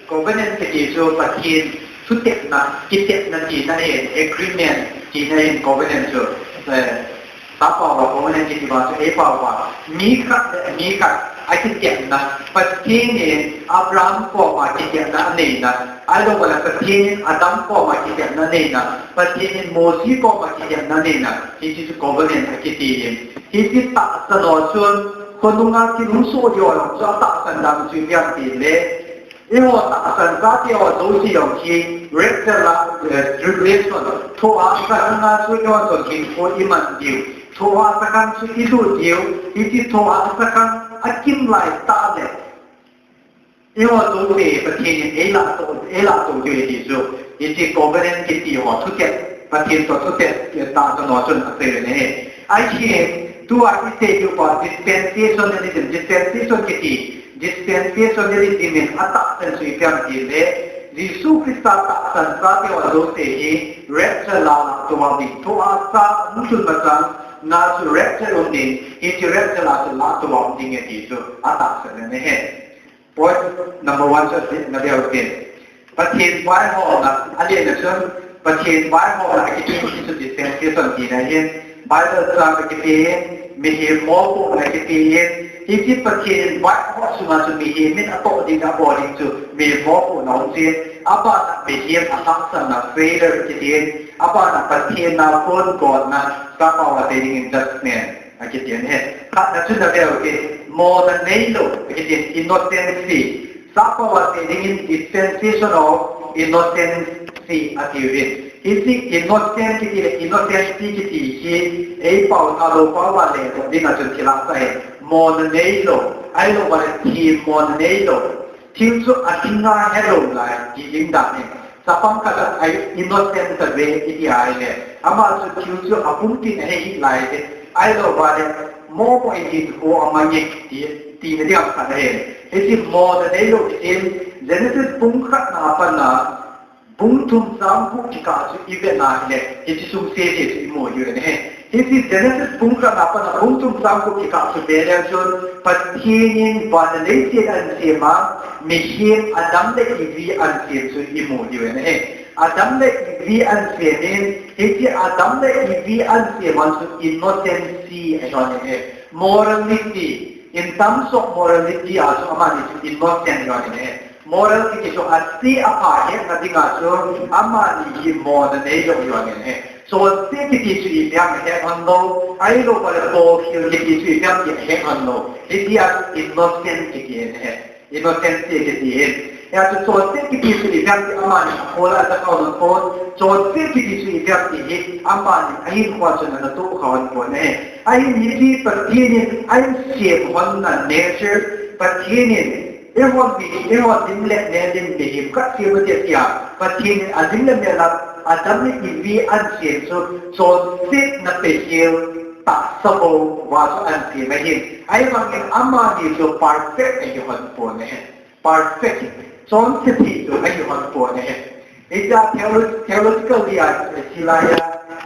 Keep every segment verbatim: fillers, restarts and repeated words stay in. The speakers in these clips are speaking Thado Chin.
Covenant kiti chu Pathen thutepna, kitepna tina ahin, agreement tina ahin covenant chu. Eh, Sap pao a covenant kiti vang chu, ei pao a, mi khat le mi khat akitepna, Pathen in Abraham koma kitepna aneina, ahilouleh Pathen in Adam koma kitepna aneina, Pathen in Mose koma kitepna aneina, hiche chu covenant akiti ahi. Hiche tahsan ho chun, khonunga kilungsoh ho jong chu atahsan dan chu ipi ham itile, eiho tahsan chate ho jouse jong hi, rapture la, eh, tribulation, thoh hahsa khang a chu eiho jong hinkho iman diu, thoh hahsa khang chu ilut diu, hiche thoh hahsa khang akimlai tah le, eiho jouse Pathen in eilahdoh, eilahdoh diu ahi chu, hiche covenant kiti ho thutep, Pathen toh thutep, tahsan ho chun asei u ahi. Ahin, tua isei diu pa dispensationalism, dispensation kiti, dispensationalism in atahsan chu ipi ham itile, Jesu Christa tahsan chate ho jouse hi rapture la lahdoh ding, thoh hahsa hung lhun masang a chu rapture um ding, hiche rapture la chu lahdoh um ding ahi ti chu atahsan ahi. Point number one chu na veu hite. Pathen vaihomna, alena chun, Pathen vaihomna akiti chu dispensation tina ahin, Bible chang akipe in, mihem mopohna akipe in, hiche Pathen vaihom sunga chu mihem in atoh ding, abol ding chu mihem mopohna aum jin, abana mihem alhahsamna failure kiti in, abana Pathen a kon gotna, Sap pao a sei dingin judgment akiti ahi. Khatna chu na veu hite, mona neilou akiti, innocency. Sap pao a sei dingin dispensation of innocency ati uvin. Hiche innocent kiti le innocency kiti hi, ei pao thalou pao a ledoh dinga chun thil asah ahi. Mona neilou, ahilouleh themmona neilou. Thil chu atheng a helou lai, ti ding dan ahi. Chapang khat a innocent tave iti ahile, ama chu thil chu apumpin ahe hih lai e. Ahilouleh, mopoh in hinkho amang e, ti, tina ding khat ahi. Hiche mona neilou hitin, Genesis bung khatna a pat a, bung thum chang gup kikah chu ivet na hile, hiche sungse hi chu imu diu ahi. Hiche Genesis bung khatna a pat a bung thum chang gup kikah chu ivet leu chun, Pathen in van le leiset ahin sem a, mihem Adam le Evi ahin sem chu imu diu ahi. Adam le Evi ahin sem in, hiche Adam le Evi ahin sem a chu innocency ahon ahi. Morality, in terms of morality a chu amani chu innocent ahon ahi. Moral kiti chu ase apha hetna dinga chu amani hi mona neilou ahon ahi. Chonse kiti chu ipi ham ahet hon lou, ahilouleh bolkhel kiti chu ipi ham ti ahet hon lou. Hitia innocent kiti ahi. Innocent kiti ahi. Hia chu chonse kiti chu ipi ham ti amani akhol a ajakha hon pon. Chonse kiti chu ipi ham ti hi amani ahinkho chun ana tohkha hon pon ahi. Ahin hiche Pathen in ahin sem hon na nature, Pathen in Eiho mi, eiho lim le mel in mihem kasem ute tia, Pathen in alim le mel a Adam le Evi ahin sem chu, chonsetna pehel tahsa bou uva chu ahin sem ahin. Ahivangin amani chu perfect ahi hon pon ahi. Perfect. Chonse thei chu ahi hon pon ahi. Hitia theolo-, theological dia, hilaiya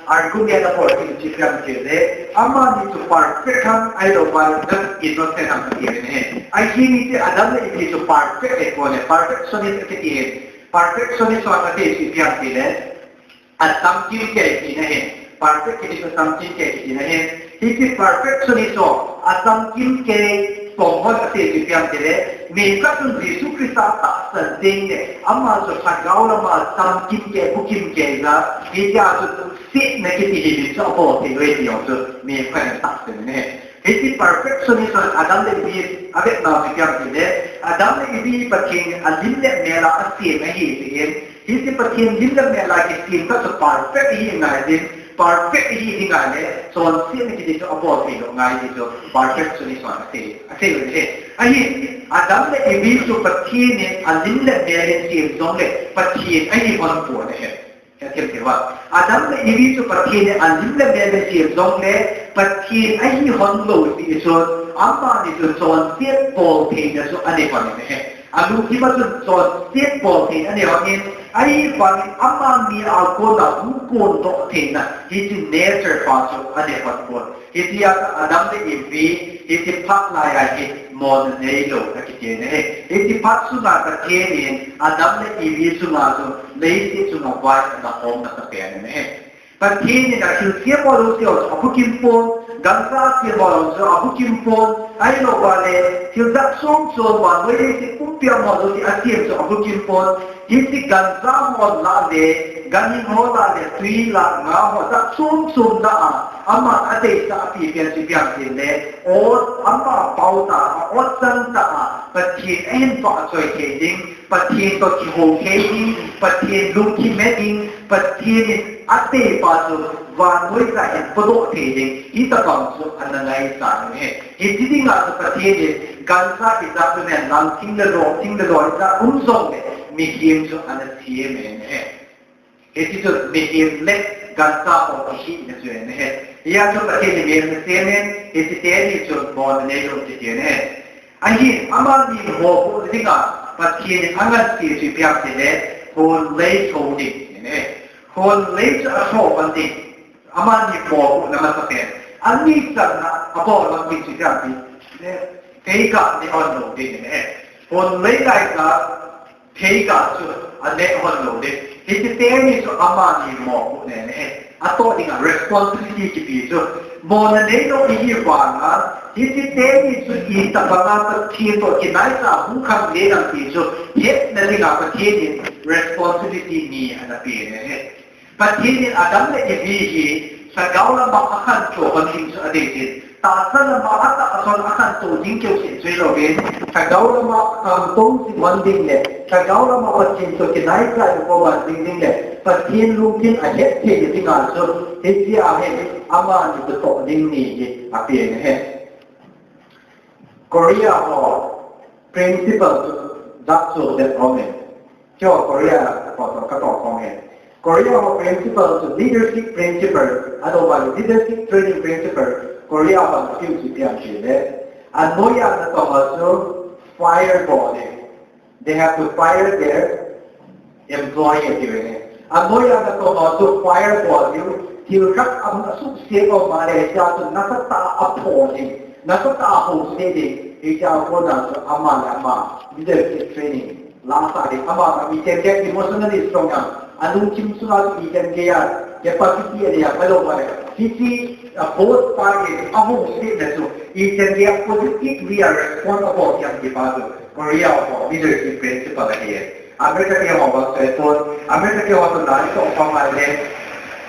argument abol ding chu ipi ham itile, amani chu perfect ham, ahilouleh innocent ham kiti ahi. Ahin hiche Adam le Evi chu perfect ahipon ahi, perfectionist akiti ahi. Perfectionist ho asei chu ipi ham itile, asamkim kei tina ahi. Perfect kiti chu asamkim kei tina ahi. Hiche perfectionist ho, asamkim kei kong hon asei chu ipi ham itile, mihem khat chun Jesu Christa tahsan teng le, ama chu lhagao lama samkim kei, bukim kei a, hitia chu setna kiti hi min chu abol thei lou ahi ti jong chu mihem khat in atahsan ahi. Hiche perfectionist hon Adam le Evi avetnau chu ipi ham itile, Adam le Evi Pathen in alim le mel a asem ahi jeh in, hiche Pathen lim le mel a kisem khat chu perfect ahi ngai jin, perfect ahi ding ngai le, chonsetna kiti chu abol thei lou ngai ti chu perfectionist hon asei, asei u ahi. Ahin, Adam le Evi chu Pathen in alim le mel in sem jongle, Pathen ahi hon pon ahi. Ka themkhat uva, Adam le Evi chu Pathen in alim le mel in sem jongle, Pathen ahi hon lou jeh chun, amani chun chonset bol theina chu anei hon ahi. Alungthim a chun chonset bol theina anei hon in, ahivangin amani a kona hung kondoh theina, hiche nature pa chu anei hon pon. Hitia chu Adam le Evi Hiche phat lai a hi mona neilou akiti ahi. Hiche phat sunga Pathen in Adam le Evi chunga chu leiset chunga vai ana hom na ka pen ahi. Pathen in a thil siam ho jouse chu abukim pon, gancha siam ho jouse chu abukim pon, ahilouva le thil jat chom chom vannoi leiset pumpi a ho jouse asem chu abukim pon. Hiche gancha ho lah le, ganhing ho lah le, tui lah, nga ho jat chom chom lah a, ama adeisah a pipen chu ipi ham itile, ot, ama pao tah a, ot chan tah a, Pathen ahin toh a choi thei ding, Pathen toh kihou thei ding, Pathen lungthim he ding, Pathen in adeipa chu vannoi a hin podoh thei ding, hitabang chu ana ngaisah u ahi. Hiti dinga chu Pathen in gancha ijat chu nen lang thing le lo, thing le lo ijat um jongle mihem chu ana sem ahi. Hiti chun mihem le gancha ho kihina chu ahi. Hia chu Pathen in mihem ana sem in, hiti teni chu mona neilou kiti ahi. Ahin, amani mopohna dinga Pathen in angansea chu ipi ham itile, hon lei tho ding ahi. Hon lei chu atho pan ding. Amani mopohna masapen. Ani channa abol lam ding chu ipi ham itile, thei kah neh hon lou ding ahi. Hon lei lai a thei kah chu aneh hon lou ding. Hiche teni chu amani mopohna ahi. Atoh dinga responsibility kipe chu. Mona neilou ihi vanga, hiche teni chu itobanga Pathen toh kinaisah a hung khang ding ham ti chu hetna dinga Pathen in responsibility ni ana pe ahi. Pathen in Adam le Evi hi lhagao lama akhantou hon ding chu adei in. Tahsa lama atahsan akhantou ding keu seh chu hilouvin, lhagao lama khantou jing hon ding le, lhagao lama Pathen toh kinaisah a koma jing ding le, Pathen lungthim ahet thei ding dinga chu, hichea hi amani toh toh ding ni hi ape ahi. Korea ho principle chu jat chom deh aume. Keiho Korea ho toh katoh khom e. Korea ho principle chu leadership principle, ahilouva leadership training principle, Korea hon apiu chu ipi ham itile, anoiya natong ho chu fire bol ding. They have to fire their employee atiuve. Anoiya natong ho chu fire bol diu, thil khat ahung asuhset a um le, hichea chu nasatah a apho ding, nasatah a houset ding, hichea kona chu ama le ama leadership training lasah ding, ama, ama ichen geiya emotionally strong ham, alungthim sunga chu ichen geiya capacity anei ham, ahilouva le, hiche, a, boss pa in ahousetna chu ichen geiya positively a response abol ham ti pa chu Korea ho leadership principle ahi. America te ho bang chu ahipon, America te ho chu na itoh pang a le,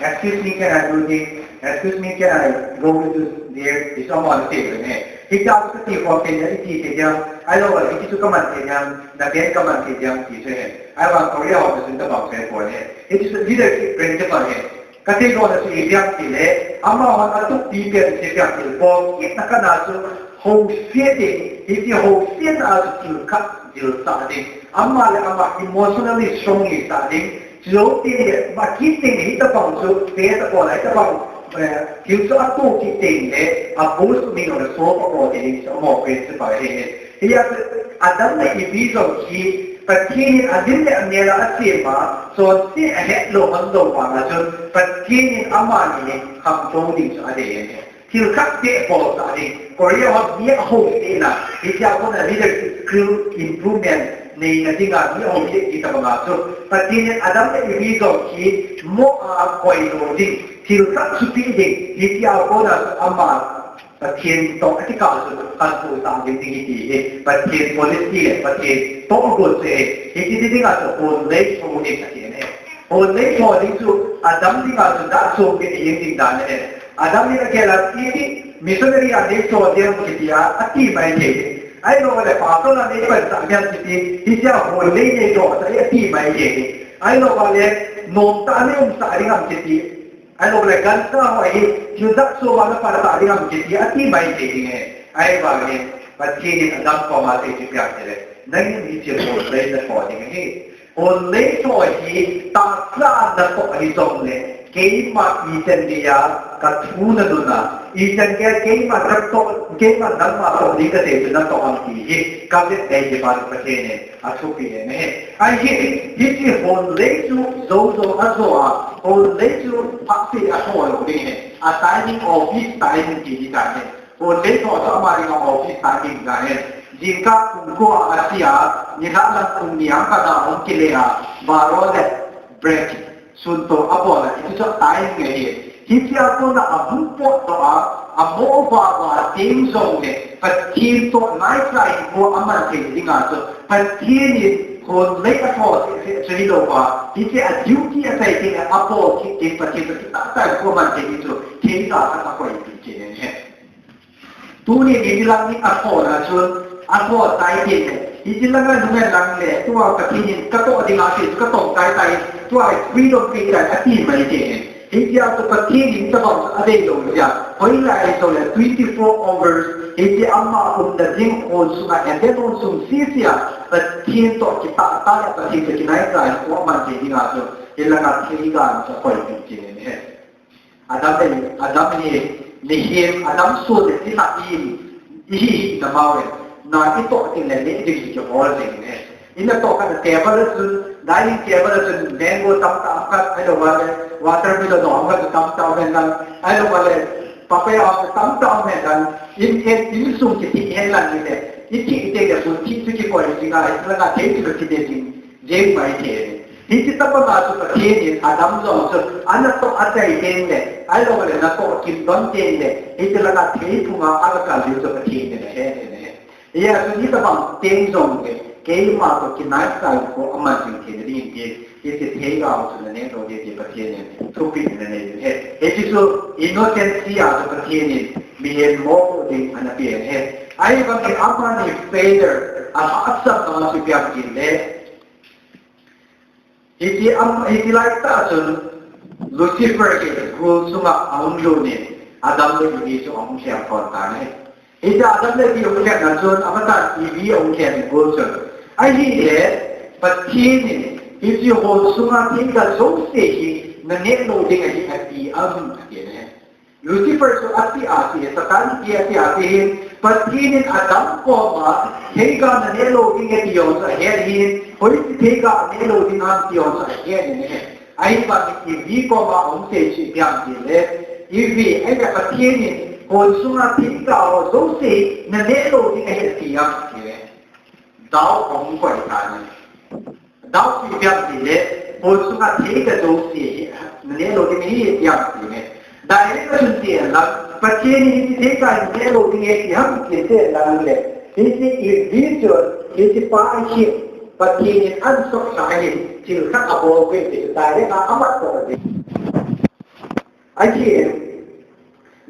"Excuse me, can I do this? Excuse me, can I go with you there?" Ti chu amahon ati ahi. Hichea chu kati khom thei ding, iti thei ding, ahilouva le, hiti chu kaman thei ding, na pen kaman thei ding ti chu ahi. Ahivang Korea ho chu hitabang chu ahipon ahi. Hiti chu leadership principle ahi. Kasei lona chu ipi ham itile, amahon atup pipen chu ipi ham itile, bol kitna khat a chu houset ding, hiche housetna a chu thil khat jilsah ding. Ama le ama emotionally strong hisah ding. Chujou teng le, ma kit teng le, hitabang chu, faith abol a hitabang, eh, thil chu atoh kit teng le, a boss min ole so abol thei ding chu amaho principle ahi. Hia chu Adam le Evi jong hi Pathen in alim le amel a asem a, chonset ahet lou hon lou vang a chun, Pathen in amani hi khamtou ding chu adei ahi. Thil khat beh bolsah ding. Korea hon mi ahousetna, hichea kona leadership skill improvement neina dinga mi ahouset ti tabanga chu, Pathen in Adam le Evi jong hi mo a koi lou ding, thil khat chu pe ding, hichea kona chu ama Pathen toh akikah chu khantou tah ding ding ahi ti hi, Pathen policy le Pathen tohgon chu ahi. Hiti dinga chu hon lei tho ding ati ahi. Hon lei tho ding chu Adam dinga chu dah chom beh jeng ding dan ahi. Adam in agel a, "Iti missionary a nei tho ding ham?" kiti a, ati mai thei ding. Ahilouleh pastor a nei pansah ding ham kiti, hichea hon lei nei tho sah hi ati mai thei ding. Ahilouleh nomtah a nei umsah ding ham kiti, ahilouleh gancha ho hi thil jat chom a na pansah ding ham kiti, ati mai thei ding ahi. Ahivangin Pathen in Adam koma asei chu ipi ham itile, nangin hiche hon lei natho ding ahi. Hon lei tho hi tahsa a natoh ahi jongle, keima ichan geiya kathu nanun a, ichan geiya keima natoh, keima nangma toh ding kasei chu natoh ham ti hi kavet nei ti pa chu Pathen in athupeh ahi. Ahin, hiche hon lei chu jou jou a jou a, hon lei chu phatseh a tho lou ding ahi. A timing, office timing ti ding ahi. Kon lei tho chu ama dinga office a ding jeng in. Jingkah kum ko a asia, nilhah lang kum ni a khat a hung kile a, baro le break. Sun to a bol a, hichu time nge hi. Hichea kona ahung potdoh a, amo uva uva teng jongle, Pathen toh naicha hinkho aman thei dinga chu, Pathen in kon lei atho seh seh chu hilouva, hiche a duty asei teng le abol kit teng Pathen toh kitah tah hinkho aman thei ding chu, theiga khat akoi kit in ahi. Tuni hiche lang hi athona chun, atho tai teng le, hiche langa nung hen lang le, tua Pathen in katoh dinga ti chu katong tai tai, tua freedom kei tai ati mai teng. Hichea chu Pathen in tabang chu adei lou jeh a, hoilai hijongle twenty-four hours, hiche ama umna ding hall sunga, and then hall sung sese a, Pathen toh kitah tah le Pathen toh kinai tah hinkho aman thei dinga chu, hilanga theiga chu akoi kit in ahi. Adam le, Adam hi, mihem, Adam soh le, ti khat in, ihi hi, na mau le, na itoh teng le, neh ding hi kihol teng le. Ina toh khat a table a chun, dining table a chun, mango tamtah um khat, ahilouva le, watermelon um khat tamtah um hen lang, ahilouva le, papaya um tamtah um hen lang, in, in, insung kiti hen lang ni le, iti ite le, sun ti chu kikoi jing a, ila na thei chu kiti jing. Jeng mai thei. Hiche tabanga chu Pathen in Adam jong chu, anatoh achai teng le, ahilouleh natoh kimdon teng le, hiche langa thei phunga aga kal diu chu Pathen in ahe, ahe, ahe. Hijeh chun hitabang teng jongle, keima toh kinai tah hinkho aman jing theina ding in, hiche theiga chu naneh lou ding ti Pathen in thupeh nanei ding ahi. Hiche chu innocency a chu Pathen in mihem mopoh ding ana pe ahi. Ahivangin amani failure, alhahsamna chu ipi ham itile, Hiti am, hiti lai tah chun Lucifer hi gul sunga ahung lut in, Adam le Eve chu ahung lheng khom tan ahi. Hiti Adam le Eve ahung lheng na chun, amatah Eve ahung lheng in gul chun. Ahile, Pathen in, hiche gul sunga theiga jouse hi, naneh lou ding ahi ati am, ati ahi. Lucifer chu ati ati, Satan ati ati ati hin, Pathen in Adam koma, theiga naneh lou ding ati jong chu ahet hin, hoiche theiga aneh lou ding ham ti jong chu ahet in ahi. Ahivangin Eve koma ahung sei chu ipi ham itile, Eve, ahile Pathen in, gul sunga theiga ho jouse naneh lou ding ahi ati ham itile. Doubt ahung koi tan ahi. Doubt chu ipi ham itile, gul sunga theiga jouse hi, naneh lou ding ahi ati ham itile. Direct a chun ti lang, Pathen in hiche theiga hi naneh lou ding ahi ati ham itile ti lang le. Hiche Eve chun, hiche pa ahi, Pathen in ahin sot sa ahi, thil khat abol ve ti direct a amat toh ahi. Ahi,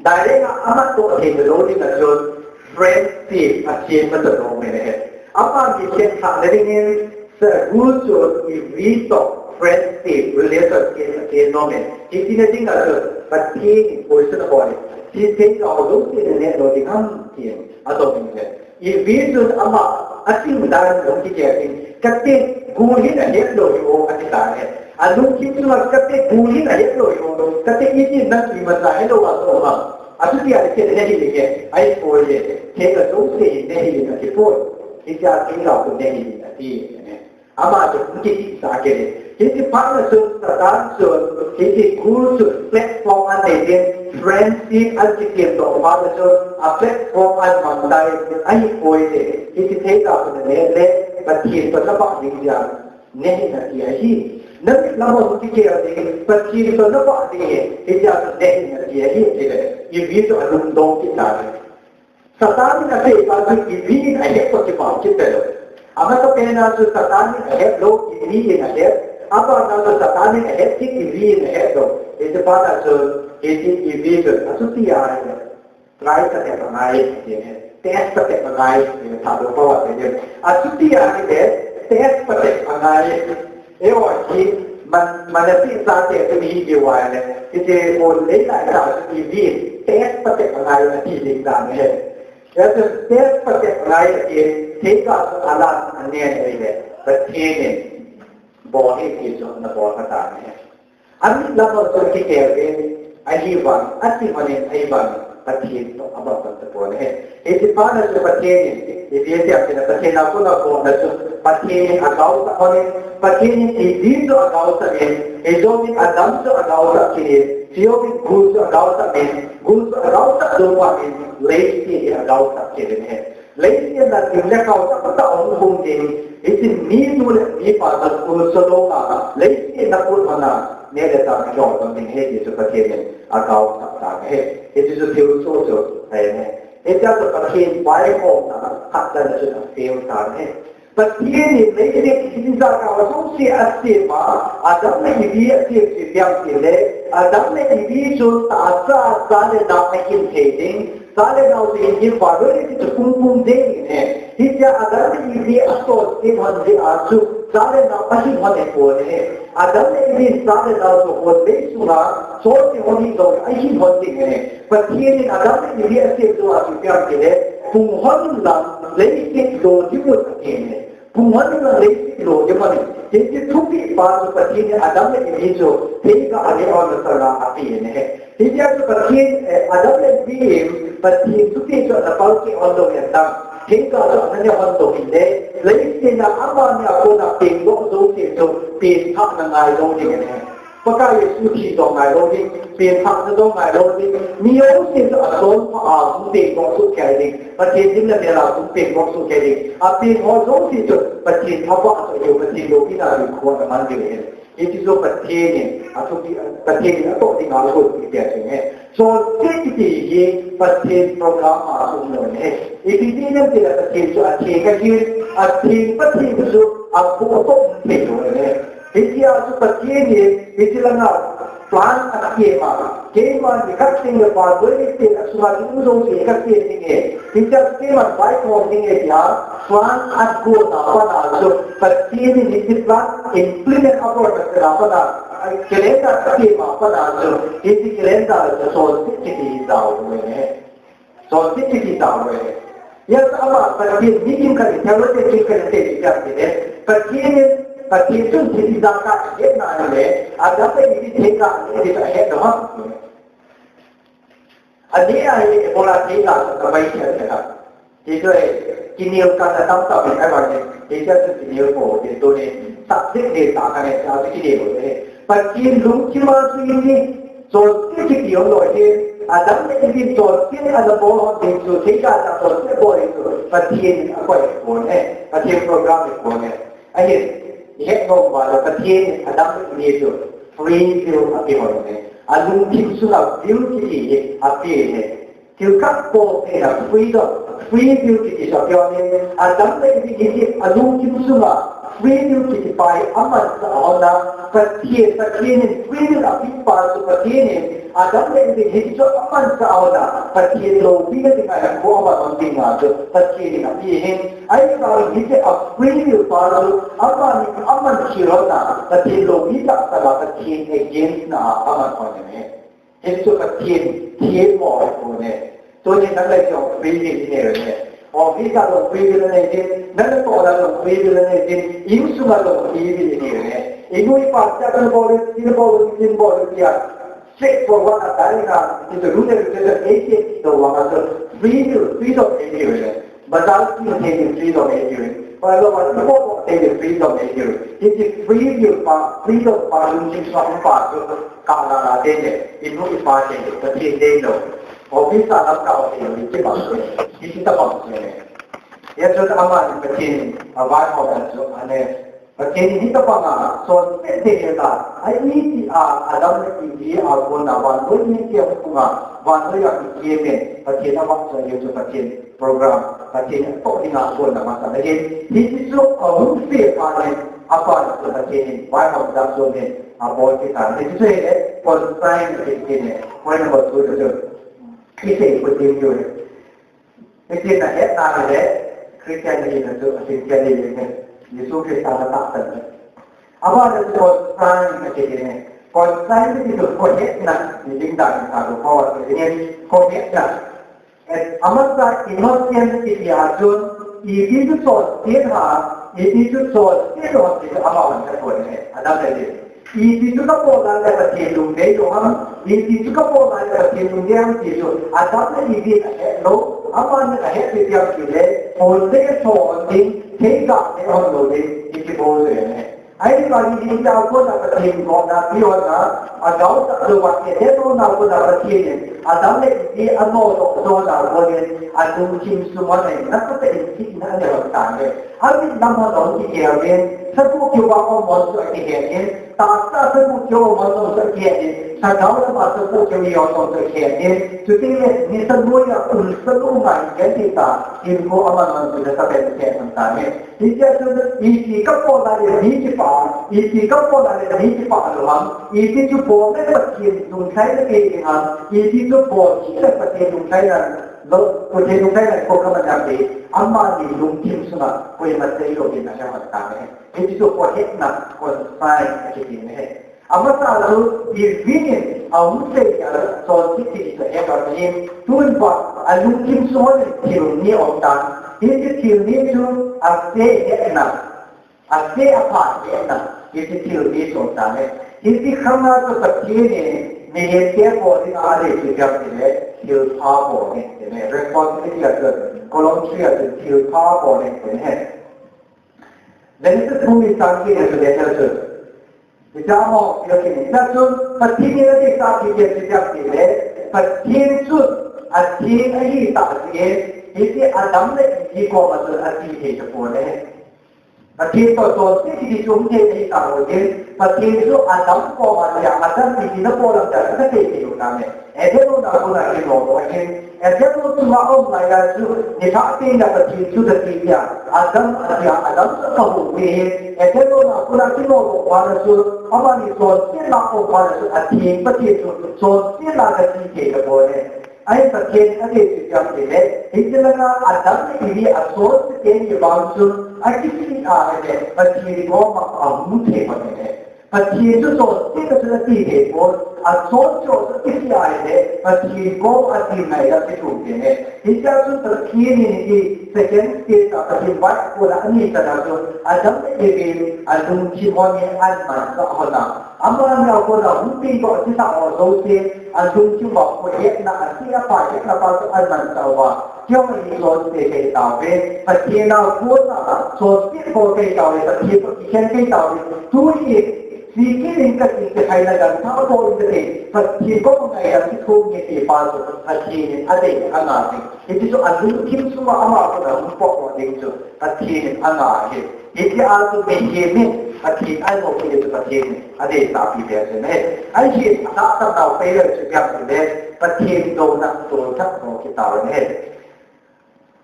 direct a amat toh theina lou ding a chun friendship asem masa nom in ahi. Ama mi khen thah na dingin, sa gul chun Eve toh friendship, relationship asem nom in. Hiti na ding a chun, Pathen in question abol in. Hiche theiga ho jouse naneh lou ding ham tin, adong in ahi. Eve chun ama aching dan in ahung kigel in, kate gul hi nahet lou hi o ati tan ahi. Alungthim chunga kate gul hi nahet lou hi o, kate iti nang imacha helou a so ma. Achuti a le kate nahet le ke, ahipoi le, theiga jouse hi nahet le ati poi. Hitia theiga ho nahet le ati. Ama chun hung kitihsah kit in. Hiche phat na chun Satan chun, hiche gul chun platform anei in, friendship ahin kisem doh phat na chun, a platform ahin mang tan, ahipoi le, hiche theiga ho naneh le, Pathen toh nabah ding jeh a, nahet in ati ahi. Namit lam a hung kigel ding, Pathen toh nabah ding ahi, hijeh a chu nahet in ati ahi, ati le, Eve chu alungdong kit tan ahi. Satan in asei pa chu Eve in ahet toh kibang kit talou. Amasapen a chu Satan in ahet lou, Eve in ahet. Abana chu Satan in ahet kit, Eve in ahet lou. Hiche pa na chu, hiche Eve chu, achuti ahile, try patep angai, test patep angai, thadou pao ati. Achuti ahile, test patep angai. Eiho hi, man, manasi chate tuni hi diu ahile, hiche kon lei lai tah chu Eve in, test patep angai ati ding dan ahi. Hiche test patep angai ati, theiga chu alan anen ahile, Pathen in bol ahi ti chu ana bol kha tan ahi. Amit lam a chun kigel in, ahivang, athi man in ahivang, Pathen toh abang bang tapon ahi. Hiche pa na chu Pathen in, ipi ati ham itile Pathen a kona bolna chu, Pathen in agaosah hon in, Pathen in Eve chu agaosah in, hijongleh Adam chu agaosah kit in, hijongleh gul chu agaosah in, gul chu agaosah Tua in leiset hi agaosah kei in ahi. Leiset a ding le kau tamtah hung um ding. Hitin mi nu le mi pa toh school solo a leiset a put hon a neh le chah kihol ding ahi ti chu Pathen in agaosah tan ahi. Hichu chu thil soh chu ahi. Hitia chu Pathen vaihomna khat dan chu afail tan ahi. Pathen in leiset hi ijakai a jouse asem a, Adam le Evi asem chu ipi ham itile, Adam le Evi chu tahsa, cha le nao ahin thei ding, cha le nao chu ahin vah ding, leiset chu pung pung ding ahi. Hitia Adam le Evi asol ding hon jeh a chu cha le nao ahin hon ahipoi. Adam le Evi in cha le nao chu hon lei sunga sol ding hon hi jong ahin hon ding ahi. Pathen in Adam le Evi asem jou a chu ipi ham itile, pung hon in lang leiset lo ding u ahi. Pung hon in lang leiset lo ding u ahi. Hiche thupeh pa chu Pathen in Adam le Evi chu theiga a neh hon masanga apen ahi. Hitia chu Pathen, eh, Adam le Evi in Pathen thupeh chu ana palkeh hon lou hen lang, theiga chu ana neh hon lou hile, leiset a amani a kona peng doh jouse chu pengthahna ngai lou ding ahi. Pakai Jesu thi jong ngai lou ding, pengthahna jong ngai lou ding, mi jouse chu asonpha a hung peng doh soh kei ding, Pathen lim le mel a hung peng doh soh kei ding, apeng ho jouse chu Pathen thabang a chu, Pathen loupina a chu kho ana man ding ahi. Hichu Pathen in, athupi, Pathen in atoh dinga agot pi tia chu ahi. Chonset kiti hi Pathen program a um lou ahi. Ipi ti ham itile Pathen chu atheng ahin, atheng Pathen chu apoh toh um thei lou ahi. Hitia chu Pathen in, hiche langa plan asem a, keiman hi kateng le pa doi le ten asunga ding u jouse hi kasem ding ahi. Hitia chu keiman vaihom ding ahi tia, plan agon a pat a chu, Pathen in hiche plan implement abol na sela pat a, calendar asem a pat a chu, hiche calendar chu chonset kiti hi jao lou ahi. Chonset kiti jao lou ahi. Hijeh a ama Pathen mi kimkhat in theology kimkhat in asei chu ipi ham itile, Pathen in, Pathen chun thil ijakai ahetna ahile, Adam le Evi theiga a neh ding chu ahet lou ham. Aneh ahi, ibola theiga chu kavai thei ahi. Hichu ahi, kinel kah na tamtah in ahi vang in, hiche chu kinel pou, hiche tuni, subject hi ta ka ne, ta chu kinel pou ahi. Pathen lungthim a chu hiche, chonset kiti hung lou ahi, Adam le Evi in chonset ana bol hon ding chu, theiga a chonset bol ding chu, Pathen in akoi ahipon ahi, Pathen program ahipon ahi. Ahin, ihet nom uva le Pathen in Adam le Evi chu free will ape hon ahi. Alungthim sunga will kiti hi ape ahi. Thil khat bol theina freedom, free will kiti chu ape hon ahi. Adam le Evi hi alungthim sunga free will kiti pa hi amansah hon a, Pathen, Pathen in free will ape pa chu Pathen in Adam le Evi hi chu amansah hon a, Pathen loupina dinga hinkho aman hon dinga chu Pathen in ape ahin. Ahivangin hiche a free will pa chu amani aman khel hon a, Pathen loupi tahtah a Pathen against na a aman hon ahi. Hichu Pathen themmo ahipon ahi. Tuni nang le kei jong free will inei u ahi. Office a jong free will inei ding, nang le kei jong free will inei ding, insunga jong free will inei u ahi. Inu ipa cha kan bol, kin bol, kin bol, tia. Straightforward a direct a, ti chu rule and regulation eighty-eight to wa ka chu free will, freedom eighty-eight. Bazar ki eighty-eight, freedom eighty-eight. Pa lo ma ti ko eighty-eight, freedom eighty-eight. Hiche free will pa, freedom pa lungthim sunga um pa chu ka la la te le, inu ipa te le, Pathen te lo. Office a lam ka office le, ti ba. Hiche tabang chu ahi. Hijeh chun amani Pathen in avaihom chu ahi. Pathen in hitobanga chonset ding ahi tia, a iti a, Adam le Evi a kona vannoi mi kiang sunga, vannoi a kikimin, Pathen avahchoi diu chu Pathen program, Pathen in atoh dinga kona masa ahin. Hichu ahung se phat in, apat chu Pathen in vaihom jat chom in abol kit tan. Hichu ahile, consign kiti ahi. Point number two chu. Isei kit diu ahi. Hitin ahetna ahile, Christian hina chu a sincere ahi. Jesu Christa na tahsan ahi. Abana chu consign akiti ahi. Consign kiti chu khohetna, mi ding dan in ka lu ko akiti ahi. Khohetna. Eh, amasa innocent kiti a chun, ipi chu chonset ham, ipi chu chonset lou ham ti chu amahon ahet ahi. Adam le Evi. Ipi chu kabol a le Pathen lungdei lou ham, ipi chu kabol a le Pathen lungdei ham ti chu Adam le Evi in ahet lou, amani ahet chu ipi ham itile, hon le so hon ding, theiga neh hon lou ding, ti kibol le ne. Ahivangin hitia kona Pathen gotna pi hon a, agaosah lou a, Eden hon a kona Pathen in, Adam le Evi anodoh doh na konin, alungthim sung a nei, nasatah in thina anei lhon tan ahi. Amit lam a jong kikhen in, sagoh keu a um mong chu akihen in, tahsa sagoh keu a um mong chu akihen in, lhagao lam a sagoh keu a um mong chu akihen in, chuteng le nisa noi a umsa lou ngai kei ta, hinkho ama non chu nasatah in kikhen lhon tan ahi. Hitia chun, iti kabol a le mi kipah, iti kabol a le mi kipah lou ham, iti chu bol le Pathen lunglhaina kei ding ham, iti chu bol hih le Pathen lunglhaina lou, Pathen lunglhaina kho kaman ham ti, amani lungthim sunga koima seilou ding ahi lhon tan ahi. Iti chu kohetna, conscience akiti ahi. Amasa chu Evi in ahung sei a, chonset kiti chu ahet lhon ahin, tun vang alungthim sunga thil ni aum tan. Hiche thil ni chu ase hetna, ase apha hetna, hiche thil ni chu aum tan ahi. Hiche khang a chu Pathen in mihem te bol ding a adei chu ipi ham itile, thilpha bol ding ati ahi. Responsibility a chu, column three a chu thilpha bol ding ati ahi. Genesis bung ni chang get a chu Daniel chun Hitia mo, hitia kini. Hitia chun, Pathen in adeisah kiti chu ipi ham itile, Pathen chun atheng ahi tah jeh in, hiche Adam le Evi koma chun ati thei tapon ahi. Pathen toh chonset kiti chu um thei ahi tah jeh in, Pathen chu Adam koma tia, Adam Evi nabol ham tia, asei thei lou tan ahi. Eden hon a kona kinodoh ahin, Eden hon chunga aum lai a chu, nilhah teng le Pathen chu kati tia, Adam atia, Adam chu akihou ahin, Eden hon a kona kinodoh phat a chu, amani chonsetna aum phat a chu, atheng Pathen chu, chonsetna kati thei tapon ahi. Ahin Pathen adei chu ipi ham itile, hiche langa Adam le Evi achonse teni vang chu, akisih a ahile, Pathen koma ahung thei pon ahi. Pathen chu chonsetna chu ati thei pon, achonse chu akisih a ahile, Pathen koma ati ngaidam chu athum thei ahi. Hitia chun Pathen in hiche second stage a Pathen vai kona ani chan a chun Adam le Evi alungthim hon hi ahin mansah lhon a. Amani a kona hung peng toh kisah ho jouse, alungthim uva kohetna, ase apha hetna pa chu ahin mansah uva. Keiho hi chonse kahi tauve, Pathen a kona chonse bol kahi tauve, Pathen toh kikhen kahi tauve. Tuni Sikit in kati, kikhaina gancha bol in kati, Pathen koma ngaidam kithum nge ti pa chu Pathen in adei angah e. Hiti chu alungthim sunga ama kona hung pohdoh ding chu Pathen in angah e. Hiti a chu mihem in Pathen ahin pohdoh chu Pathen in adeisah pi pen chu ahi. Ahin, asahsah nau pen chu ipi ham itile, Pathen douna tolthat bol kit tau ahi.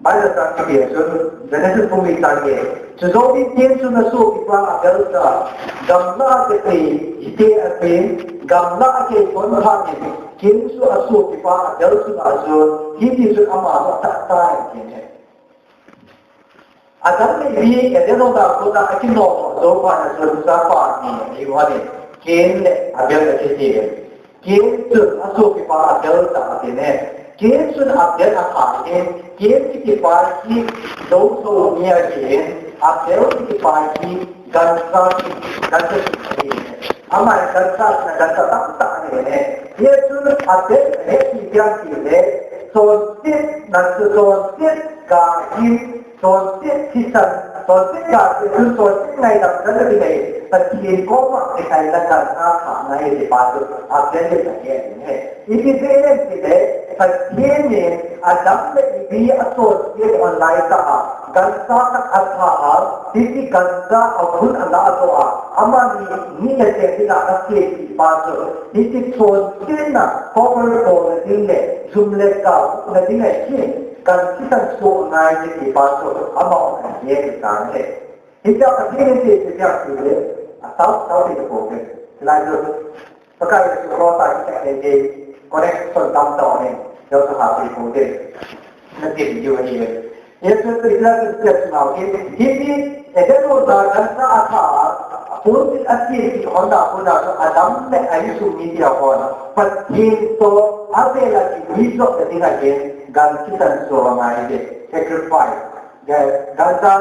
Bible chang kibia chun, Genesis bung li chang get. Chujouvin Cain chun asopipa Abel cha, gamla a kei, hiti a kei, gamla a kei kon phat in, Cain chu asopipa Abel chunga chun, hiti chun ama chu atah tai, ati e. Adam le Evi, Eden hon a kona akinodoh jou phat a chun, chapa ni, ahiu hon in, Cain le Abel akiti e. Cain chun asopipa Abel cha ati e. Cain chun Abel akha in, Cain kitipa hi lou sou mi ahin, Abel kitipa hi gancha, gancha ahi. Ama hi gancha, gancha tamtah anei e. Hijeh chun Abel ahet chu ipi ham itile, chonsetna chu chonset ga hin, chonset thisan, chonset ga te chun chonset ngaidam chan a ding ahi, Pathen koma kikhaina gancha athah ngai ti pa chu Abel in ahet in ahi. Ipi jeh em itile, Pathen in Adam le Evi achonset lhon lai tah a, gancha khat athah a, hiti gancha a hun alah doh a, amani ni le chen dinga asem ti pa chu, hiti chonsetna cover bolna ding le, jum le kau na ding ahi. Gan thisan soh ngai ti pa chu amahon ahet u ahi. Hitia Pathen in ati chu ipi ham itile, asao sao ti tapon ahi. Hilai chu Pakai chu cross a kichai tei tei, connection tamtah aum in, Jesu ha ti ko te. Na ti diu ahi. Jesu Christa chu step nau ki, hiti, Eden hon a gancha athah a, apun tin athi ti hon a, pun a chu Adam le a insung mi tia hon, Pathen toh avel a kimuijop na ding ahin, gan thisan soh angai e, sacrifice. Ga, gancha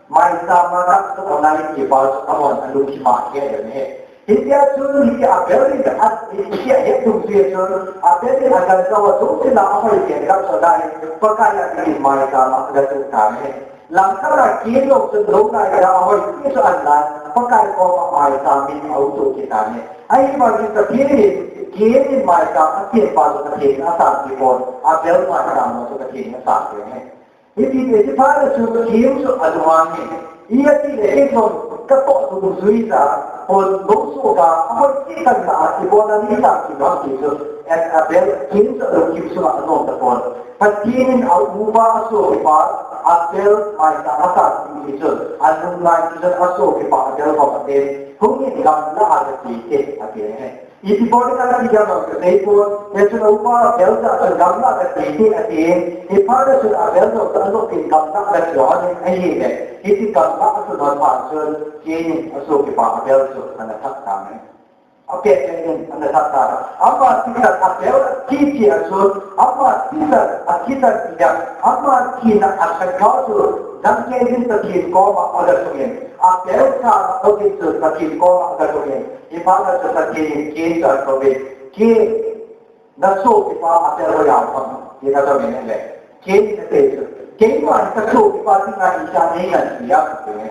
maicham a kap soh angai ti pa chu amahon alungthim a ahet ahi. Hitia chun hiti Abel in a, hiti ahet dungjuiya chun Abel in agancha ho jouse la ahoi pen kap soh lai, Pakai a dingin maicham a aga toh tan ahi. Langkhat a Cain jong chun lou lai a ahoi pen chu ahin lan, Pakai koma maicham in auto kit tan ahi. Ahivangin Pathen in Kain in maicham asem pa chu Pathen in asanpeh pon, Abel maicham chu Pathen in asanpeh e. Hiti, hiti phat a chu Kain chu alunghang e. Ijeh inem itile kei jong katoh dungjui a, pon bou soh a, ahoi kit tah a, ibola nei sanpeh ham ti chu, Abel, Kain chu alungthim sunga anom tapon. Pathen in aupa asopipa Abel maicham asanpeh chu, alunglhai chu asopipa Abel kom aten, hung in gamlah a kati te, ati e. Iti bol in ati jong kasei pon, hichun aupa Abel jah'a chun gamlah kati te ati, hiphat a chun Abel jong chu anop in gamlah kati lhon in ahile, hiti gamlah kati lhon phat chun, Kain in asopipa Abel chu ana that tan ahi. Apet in ana that tan. Ama thisan Abel thi thi a chun, ama thisan, athisan dia, ama thina alhagao chu, dangkei din Pathen koma agalhung in, Abel sa a odin chu Pathen koma agalhung in, Hiphat a chu Pathen in Kain chu adoh in, Kain, nasopipa Abel hoiya um ham, tin adoh in ahile. Kain in asei chu, keiman kasopipa dinga itia nei nganpi ham, ati e.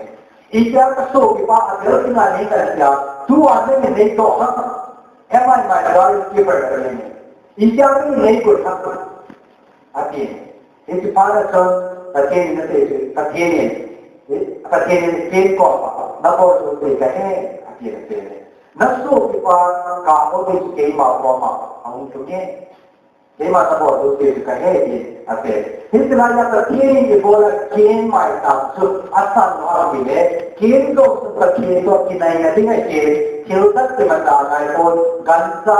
Itia kasopipa Abel dinga nei nganpi ham, tua nangin neidoh ham. Am I my brother's keeper, ati e. Itia nangin neikoi ham, ati e. Hiti phat a chun Pathen in asei chu, Pathen in, Pathen in Kain koma, nabol jouse kahe, ati e. Nasopipa Abel chu keima koma ahung lhung e. Keima nabol jouse chu kahe, tin asei. Hitilai a Pathen in ibola Kain maicham chu asan lhon ahile, Kain jong chu Pathen toh kinaina ding ahi, thil dang kiman ngai pon, gancha,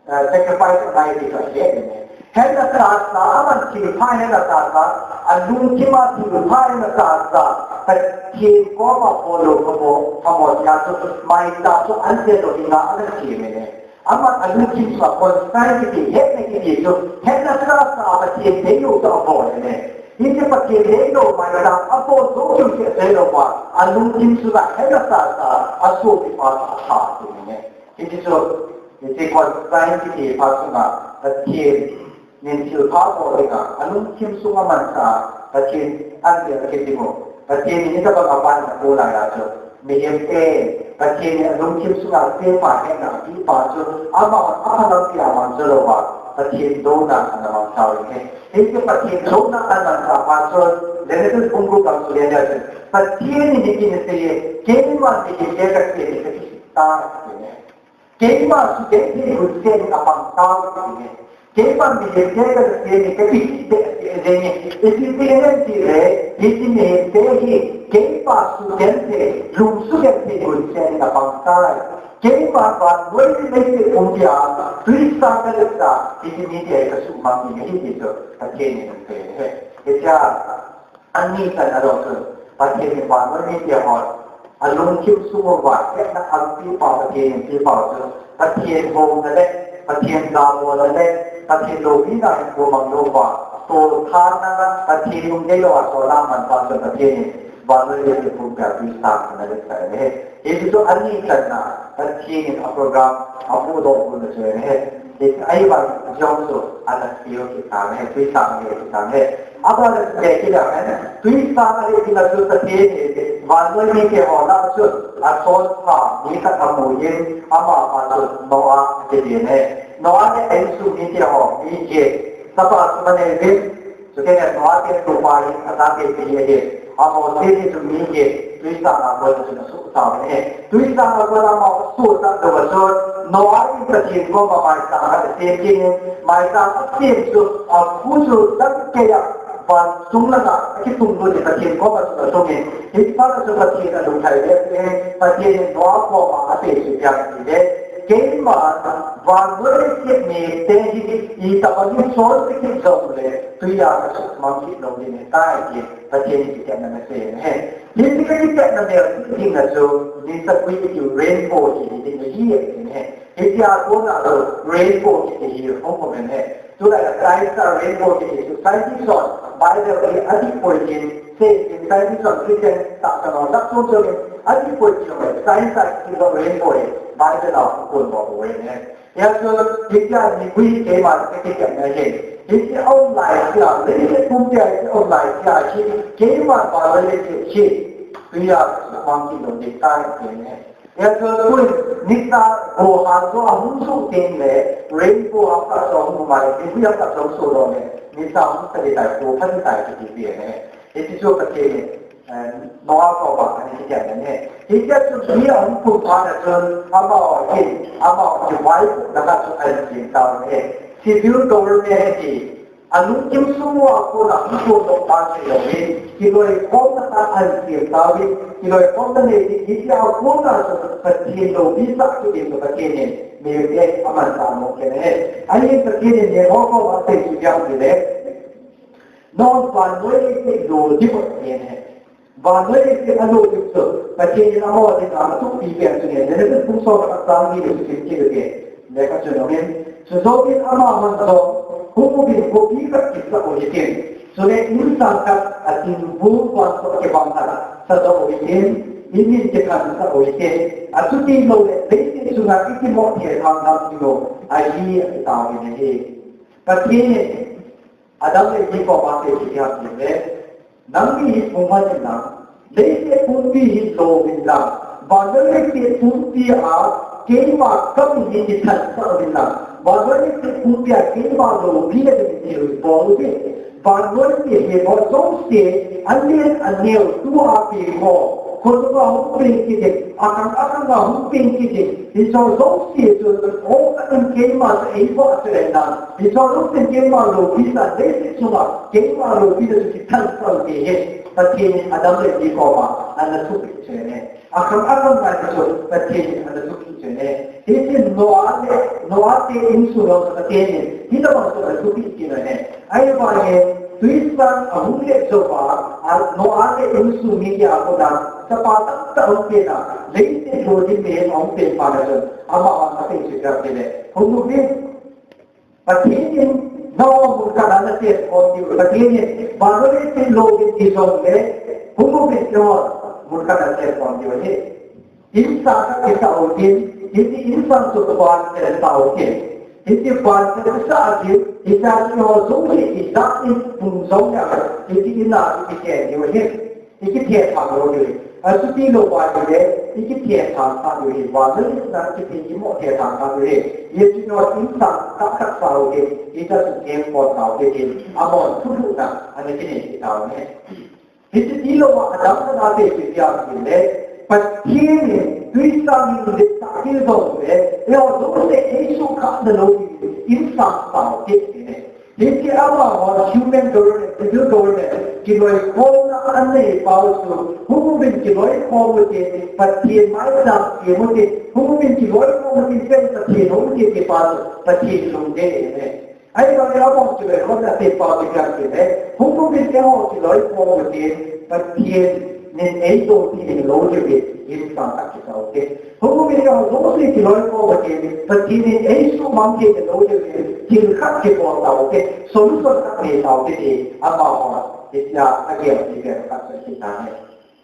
eh, sacrifice angai ti chu ahi e. Hetna sasa, aman thilpha hetna sasa, alungthim a thilpha hetna sasa, Pathen koma bol lou phamo, phamo tia chu, maicham chu ahin sep lou dinga ana sem e. Aman alungthim sunga conscience kiti, hetna kiti chu, hetna sasa Pathen deilou chu abol e. Hiche Pathen deilou maicham abol jou chu asei lou va, alungthim sunga hetna sasa, asopipa chu atha e. Hiti chu, hiche conscience kiti phat sunga, Pathen in thilpha bol dinga, alungthim sunga mansa, Pathen in ahin tel kit ding u. Pathen in hitabang a pan ana pu lai a chu, mihemte, Pathen in alungthim sunga asepa hetna apeh pa chu, amahon aphalam tia mang jou louva, Pathen douna ana mang tauve. Hiche Pathen douna ana mang tapa chu, Genesis bung gup a chu, Pathen in hitin asei e, keiman mihemte kasem e, kakisih tai, ati e. Keima suten thei hunsen in apang tauve. Keima mihemte kasem e, kakisih behseh jenge. Ipi ti ham itile, hiche mihemte hi, keima suten thei, lungsugen thei hunsen in apang tai. Keima vannoi le leiset pumpia, tuisang kaletsah, hiche mite hi kasuhmang ding ahi ti chu, Pathen in asei e. Hichea, Ani chan a jong chun, Pathen in vannoi mite hon, alungthim sung uva, hetna apepa Pathen in apepa chu, Pathen houna le, Pathen jabolna le, Pathen loupina hinkho mang louva, tolthatna, Pathen lungdei louva, tolthat man pa chun Pathen in vannoi le leiset pumpia tuisang in aletsah e. Hichu ani channa, Pathen in a program, amudoh u chu ahi. Ahivang jong chu, ana seiu kit tan ahi, tuisang ahi kit tan ahi. Abana le kila hen, tuisang ahi kila chu Pathen in, vannoi mite ho lah a chun, asotpha mi khat amun, amapa chu Noah akiti ahi. Noah le a insung mite ho, mi get, chapa sum anei uvin, Chukit le Noah te tupa hi, achaten pi ahi. Amaho seh hi chu mi get, tuisang a kona chun asuh tauvin ahi. Tuisang a kona amaho asuh tah louva chun, Noah in Pathen koma maicham khat asem kit in, maicham asem chu, akhu chu dangkei a, van sung langa, akitung lut in Pathen koma chun atung in. Hiche phat a chun Pathen alunglhai behseh in, Pathen in Noah koma asei chu ipi ham itile, Keiman, vannoi leiset mite hi, itobang in sol kit jongle, tuia kasuhmang kit lou ding ahitai, tin Pathen in kitepna asei ahi. Hiche kitepna mel ding a chu, ni sa khui kiti rainbow hi ding ahi, ahi. Hitia kona chu, rainbow kiti hi hung um ahi. Tulai a Christ a rainbow kiti chu, scientist hon, Bible hi adih poi tin, sei, scientist hon, Christian, tahsan ho, dak chom chom in, adih poi tin, science a kiti rainbow hi, Bible a hung kon bou ahi. Hijeh chun, hitia mipui keima kakikepna hi. Hitia aum laisea, leiset pumpia hitia aum laisea hi, keima vannoi leiset hi, tuia kasuhmang kit lou ding ahitai, ati ahi. Hiche chu nisa go ha chu ahung suh teng le, rainbow a pat chu ahung um a le, hiche a pat chu ahung suh lou le, nisa hung sa ding tai, go pha ding tai kiti ve ne. Hiche chu Pathen in, eh, Noah koma ana kiti ahi ne. Hiche chu mi ahung pun phat na chun, amaho hin, amaho kivaipohna khat chu ana sem tauvin ahi. Civil government hi, alungthim sung uva kona hung tongdoh pan theilou in, kiloikhomna khat ana sem tauvin, kiloikhomna nei ding, hitia kona chu Pathen loupina kiti chu Pathen in, mite aman tah mong kei ahi. Ahin Pathen in Noah koma asei chu ipi ham itile, nangho vannoi leiset lo ding ahi. Vannoi leiset alo ding chu, Pathen in amaho dinga athupi pen chu ahi. Genesis bung som le khat chang li le sut sim kit u hite. Lekha chun aum in. Chujouvin amahon jong, hung uvin, khopi khat kisa u hitin. Chule insang khat, athingvung vang chu akibang khat, sadoh u hitin. Amin kikhen sah u hitin. Achuti louleh, leiset chunga ikimoh thei thang ding u ahi, ati tauvin ahi. Pathen in Adam le Eve koma asei chu ipi ham itile, nangni hi hung man in lang, leiset pumpi hi lo uvin lang, vannoi leiset pumpi a keima kamin hi kithansah uvin lang, vannoi leiset pumpi a keima loupina ding thil bol uvin, vannoi leiset ho jouse, alen aneo, tua peng ho, khonunga hung peng kit ding, akhang akhanga hung peng kit ding, hicheho jouse chu, o, ahin keima chu eivah chu ahi lang, hicheho jouse keima loupina, leiset chunga keima loupina chu kithansah u hite. Pathen in Adam le Eve koma ana thupeh chu ahi. Akhang akhang ngai chu Pathen in ana thupeh chu ahi. Hiche Noah le, Noah te insung jong chu Pathen in hitabang chu ana thupeh kit u ahi. Ahivangin, twisang ahung let jouva, a, Noah le insung mite a kona, chapa tamtah ahung pen a, leiset lo ding mihem ahung pen phat na chun, amahon asei chu ipi ham itile, hung uvin, Pathen in nangho mun khat a nachen khom diu, Pathen in vannoi leiset lo ding ati jongle, hung uvin, eiho mun khat a nachen khom diu ahi. Insang khat kisa u hitin, hiche insang chu vantil tah u hitin. Hiche vantil sah a chu, hiche a chu eiho jouse ijat in hung jong le, hiche in a ikikhen diu ahi. Ikithethang lou diu ahi. Achuti lou va ahile, ikithethang kha diu ahi. Vannoi leiset a kithi kimoh thethang kha diu ahi. Hiche chu insang khat khat sa u hitin, hiche a chu kengpon tau hitin, amahon thulhuhna ana kinei kit tauvin ahi. Hiche tilouva Adam le Eve te chu ipi ham itile, Pathen in twisang in letsah kit jongle, eiho jouse eisuhkhah nalou ding insang tao hite ati ne. Hiche amaho human government, civil government, kiloikhomna anei pau chu, hung uvin kiloikhom u hite, Pathen maicham sem u hite, hung uvin kiloikhom u hite, Pathen hung u hite ti pa chu, Pathen lungdei ahi ne. Ahivangin amaho kiloikhomna asei pau chu ipi ham itile, hung uvin eiho kiloikhom u hitin, Pathen in eidon thei lou diu ahi, insang khat kisa u hite. Hung uvin eiho jouse kiloikhom u hitin, Pathen in eisuhmang thei lou diu ahi, thil khat kibol tau hite, solution khat nei tau hite ti, amahon hitia agel thei pen khat chu ahi tai.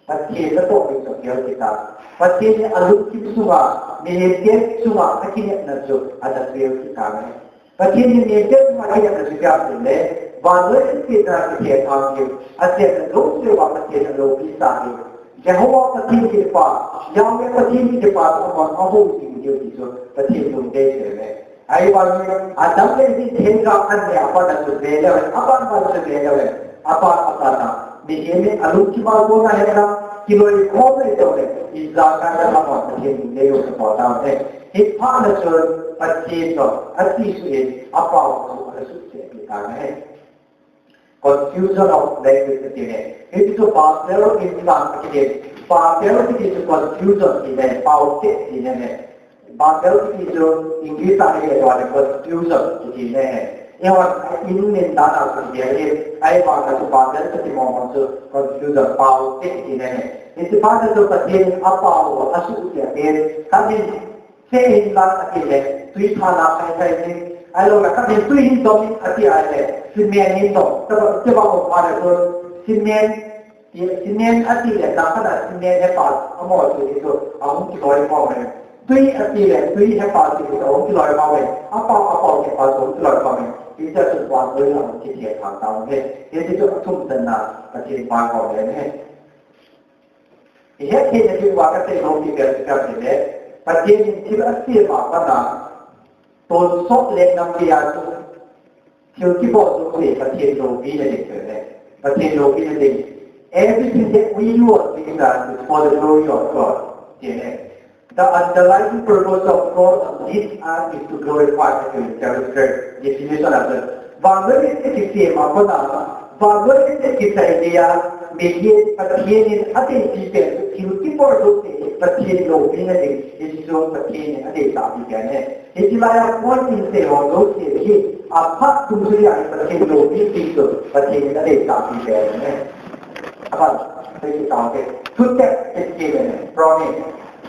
Pathen natoh ding chu agel kit tai. Pathen in alungthim sunga, mihemte chunga akinepna chu ana fail kit tai. Pathen in mihemte chunga akinepna chu ipi ham itile, vannoi leiset a kithethang diu, asetna jouse uva Pathen in aloupi sah diu. Jehovah Pathen kiti pa, Yahweh Pathen kiti pa chu amahon ahou jing diu ti chu Pathen lungdei ahi. Ahivangin, Adam le Eve theng ga an neh a pat a chu ve leu hen, aban ban chu ve leu hen, aban aban a, mihem in alungthim a kona hetna, kiloikhomna ijongle, ijakai a amahon Pathen lungdei u chu bol taute. Hiphat na chun, Pathen toh, achesuh in, apao chu ana suhset pi tan ahi. Confusion of language ati ne. Hiche chu Babel insang ati ne. Babel kiti chu confusion tina, pao teh tina ne. Babel kiti chu English a ati le confusion tina ne. Eiho in min dan a chu ati le, ahivang a chu Babel kiti mong mong chu confusion, pao teh tina ne. Hiche pa chu Pathen in apao asuhset pen. Khat in Fe hin lang ati le, tui tha la khai khai ding. Ahilou le, khat in tui hin dom in ati a le, cement hin dom. Tabang, tabang o pha le tu, cement, ti, cement ati le, ta khat a cement he pa, amo ti tu, ahung kiloi mo le. Tui ati le, tui he pa ti tu, ahung kiloi mo le. Apao, apao he pa tu, ahung kiloi mo le. Ti ta tu, vannoi a ahung kithethang tau le. Ti tu, athum chan na, Pathen pa ko le ne. Ihet theina diuva kasei nom kit chu ipi ham itile, Pathen in thil asem a pat a, tonsot le nampi a chu, thil kibol jouse Pathen loupina ding chu ahi. Pathen loupina ding. Everything that we do on this earth is for the glory of God. Ti ahi. The underlying purpose of God on this earth is to glorify Him. That is the definition of it. Vannoi leiset kisem a pat a, vannoi leiset kisei dia, mihem Pathen in adeipi pen chu thil kibol jouse Pathen loupina ding, hiche chu Pathen in adeisahpi pen ahi. Hiche laiya point in seiho jouse hi, aphat dungjuiya hi Pathen loupina ding chu Pathen in adeisahpi pen ahi. Aphat, hiche tah te, thutep, hiche pen ahi, promise.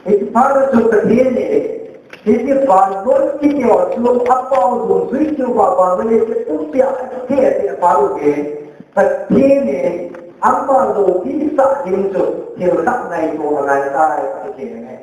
Hiche phat a chu Pathen in, hiche vannoi kiti ho chu apao dungjui cheh uva vannoi leiset pumpia athei athei apao uve. Pathen in ama loupi sah ding chu thil khat ngaito angai tai, Pathen in.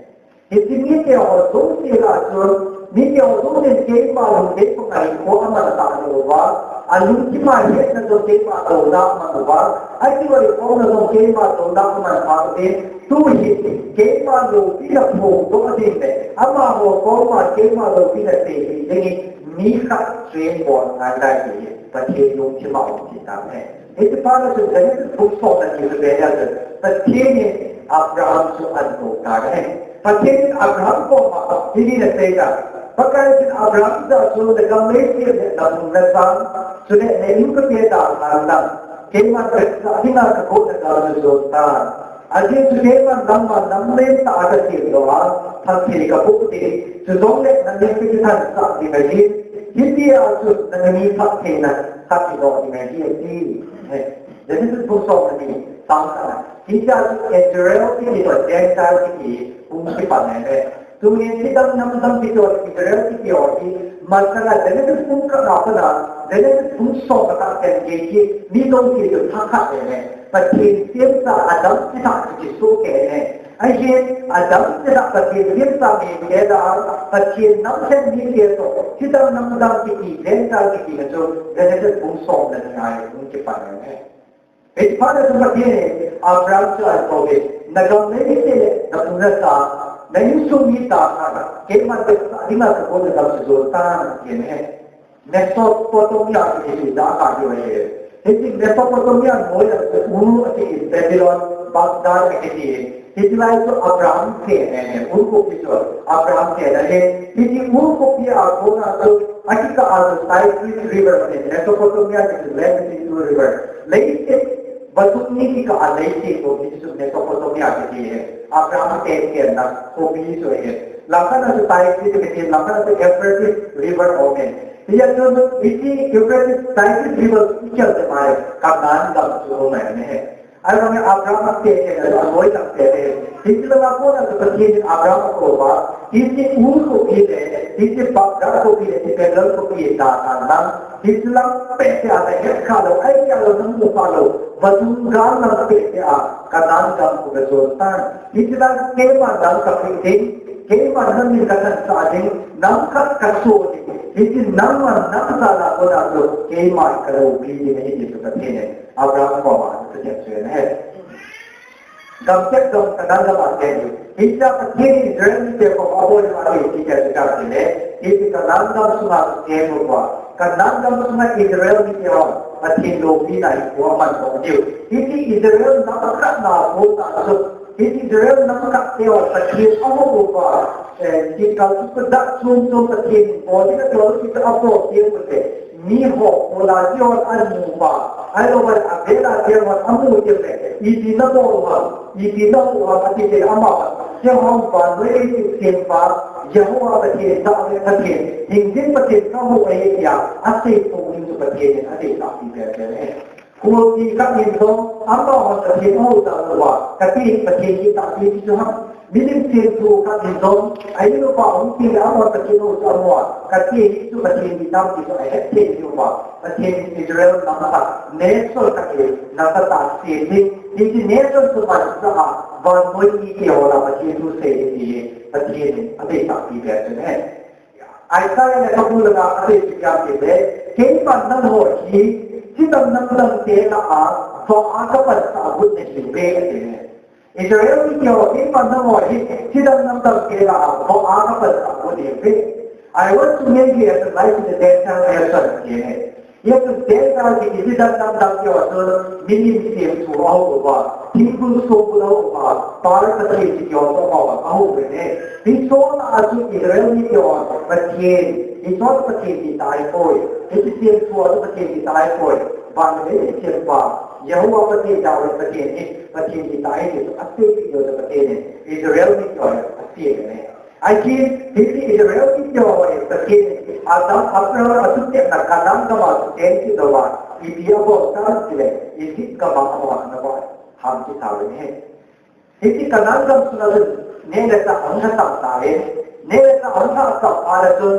Hiche mite ho jouse lah a chun, mite ho jousen keima lungdei pangai khu aman atah lou uva, alungthim a hetna jong keima douna aman uva, akiloikhomna jong keima douna aman pha uve, tu hi keima loupina phongdoh ding le, amaho koma keima loupina seipeh ding hi, mi khat train bol ngai tai ti hi, Pathen lungthim a um ti ahi. Hiche phat a chun Genesis bung somle ni chu ve leu chun, Pathen in Abraham chu ahin kou tan ahi. Pathen in Abraham koma, hitin asei tai. Pakai in Abraham jah a chu, nagam leiset le nabung nasang, chule na in kate dalhan lang, keiman kasah dinga kagot na gam chu jon tan. Ajeh chu keiman nangma nam lentah a kasemdoh a, phatthei kaboh ding, chujongle nangin kakithansah ding ahi. Hitia chu nangni phattheina kakidoh ding ahi, ati. Genesis bung somle ni, chang khat na. Hitia chu Israel kiti toh Gentile kiti hung kipan ahi. Tunin thidang namdang kiti ho, Israel kiti ho hi, masanga Genesis bung khat na pat a, Genesis bung som le khat pen gei hi, mi dong kiti chu thakhat ahi. Pathen semsa Adam kithah chu kisoh kei ahi. Ahin, Adam kithah Pathen semsa mi kei la, Pathen namkhen mite toh, thidang namdang kiti, Gentile kiti na chu, Genesis bung somle ni a hung kipan ahi. Hiche phat a chu Pathen in Abraham chu ahin kou in, nagam leiset le nabung nasang, na insung mi dalhan lang, keiman kasah dinga kagot na gam chu jon tan, ati ahi. Mesopotamia kiti chu idah kha diu ahi. Hiche Mesopotamia noiya chu Ur akiti, Babylon, Baghdad akiti. Hiche lai chu Abraham seh ahi, Ur khopi chu Abraham seh ahi. Hiche Ur khopi a kona chu akikah a chu Tigris River ahi, Mesopotamia kiti chu Tigris River. Leiset, vadung ni kikah a leiset chu hiche chu Mesopotamia kiti ahi. Abraham seh sehna khopi chu ahi. Langkhat a chu Tigris kiti, langkhat a chu Euphrates River aum in. Hia chu hiche Euphrates, Tigris River ikhel teng le Canaan gam chu aum ahi. Ahivangin Abraham aseh sehna chu anoi lang seh ahi. Hiche langa kona chu Pathen in Abraham akou uva, hiche Ur khopi le, hiche Baghdad khopi le, hiche Babylon khopi dalhan lang, hiche lang pehseh a nahet kha lou, ahi kei lou, namu kha lou, vadung gal lang pehseh a, Canaan gam khu najon tan. Hiche lang keiman nang kapeh ding, keiman namin kathansah ding, nang khat kasoh ding, hiche nangman nang jal a kona chu, keiman kaloupi ding ahi ti chu Pathen in Abraham koma asei chu ahi. Gam tep gam Canaan gam a teng hi. Hichea Pathen in Israel mite koma abol a ahi ti chu ipi ham itile, hiche Canaan gam sunga teng uva, Canaan gam sunga Israel mite ho Pathen loupina hi khu amandoh diu. Hiche Israel nam khat na kona chu, hiche Israel nam khat te ho Pathen ahou uva, eh, ti kal chu jat chom chom Pathen in bol ding ati ho chu abol teng ute. Miho, kola ti hon amu uva, ahilou le avela te hon amu teng le, ipi nabol u ham, ipi nahou u ham ati teng le amahon, keiho vannoi leiset sempa, Jehovah Pathen, Jahve Pathen, hingjing Pathen kahou ahi tia, asei thou ding chu Pathen in adeisahpi pen pen ahi. Kholpi khat in jong, amahon Pathen ahou jal uva, kati Pathen hi tahpi ti chu ham. Milim semthu khat in jong, a in uva hung kile amahon Pathen ahou chu amu a, kati hi chu Pathen hi tam ti chu ahet thei diu va. Pathen in Israel nam khat, nation khat hi nasatah a sem ding, hiche nation chu manchah a, vannoi mite ho lah a Pathen thu sei ding ti hi, Pathen in adeisahpi pen chu ahi. Isaiah in akabul langa asei chu ipi ham itile, keiman nangho hi, thidang namdang te lah a, vah a kapansah got nahiuve ati ahi. Israel mite ho, keiman nangho hi, thidam namdam kei lah a, bou a kapan a, bou ding ve. I want to make you as a light in the Gentile nation, kei ne. Hiche Gentile kiti thidam namdam kei ho chu, milim semthu a ho uva, thingphung songphu a ho uva, Baal Pathen kiti ho chu a ho uva, a ho uve ne. Hiche ho lah a chu Israel mite ho, Pathen, hiche ho Pathen ti tai poi. Hiche semthu ho chu Pathen ti tai poi. Vang le hiche semthu ho, Jehovah Pathen, Yahweh Pathen hi, Pathen ti tai ti chu, asei kit lou chu Pathen hi, Israel mite ho, asei ne. Ahin, hiche Israel mite ho hi Pathen, Adam, Abraham, asuhchetna Canaan gam a suhchet kit lou va, ipi abol tam tile, Egypt gam a amahon ana ham kit tauve ne. Hiche Canaan gam sunga chun, neh le chah ahung lha tam tauve. Neh le chah ahung lha tam phat le chun,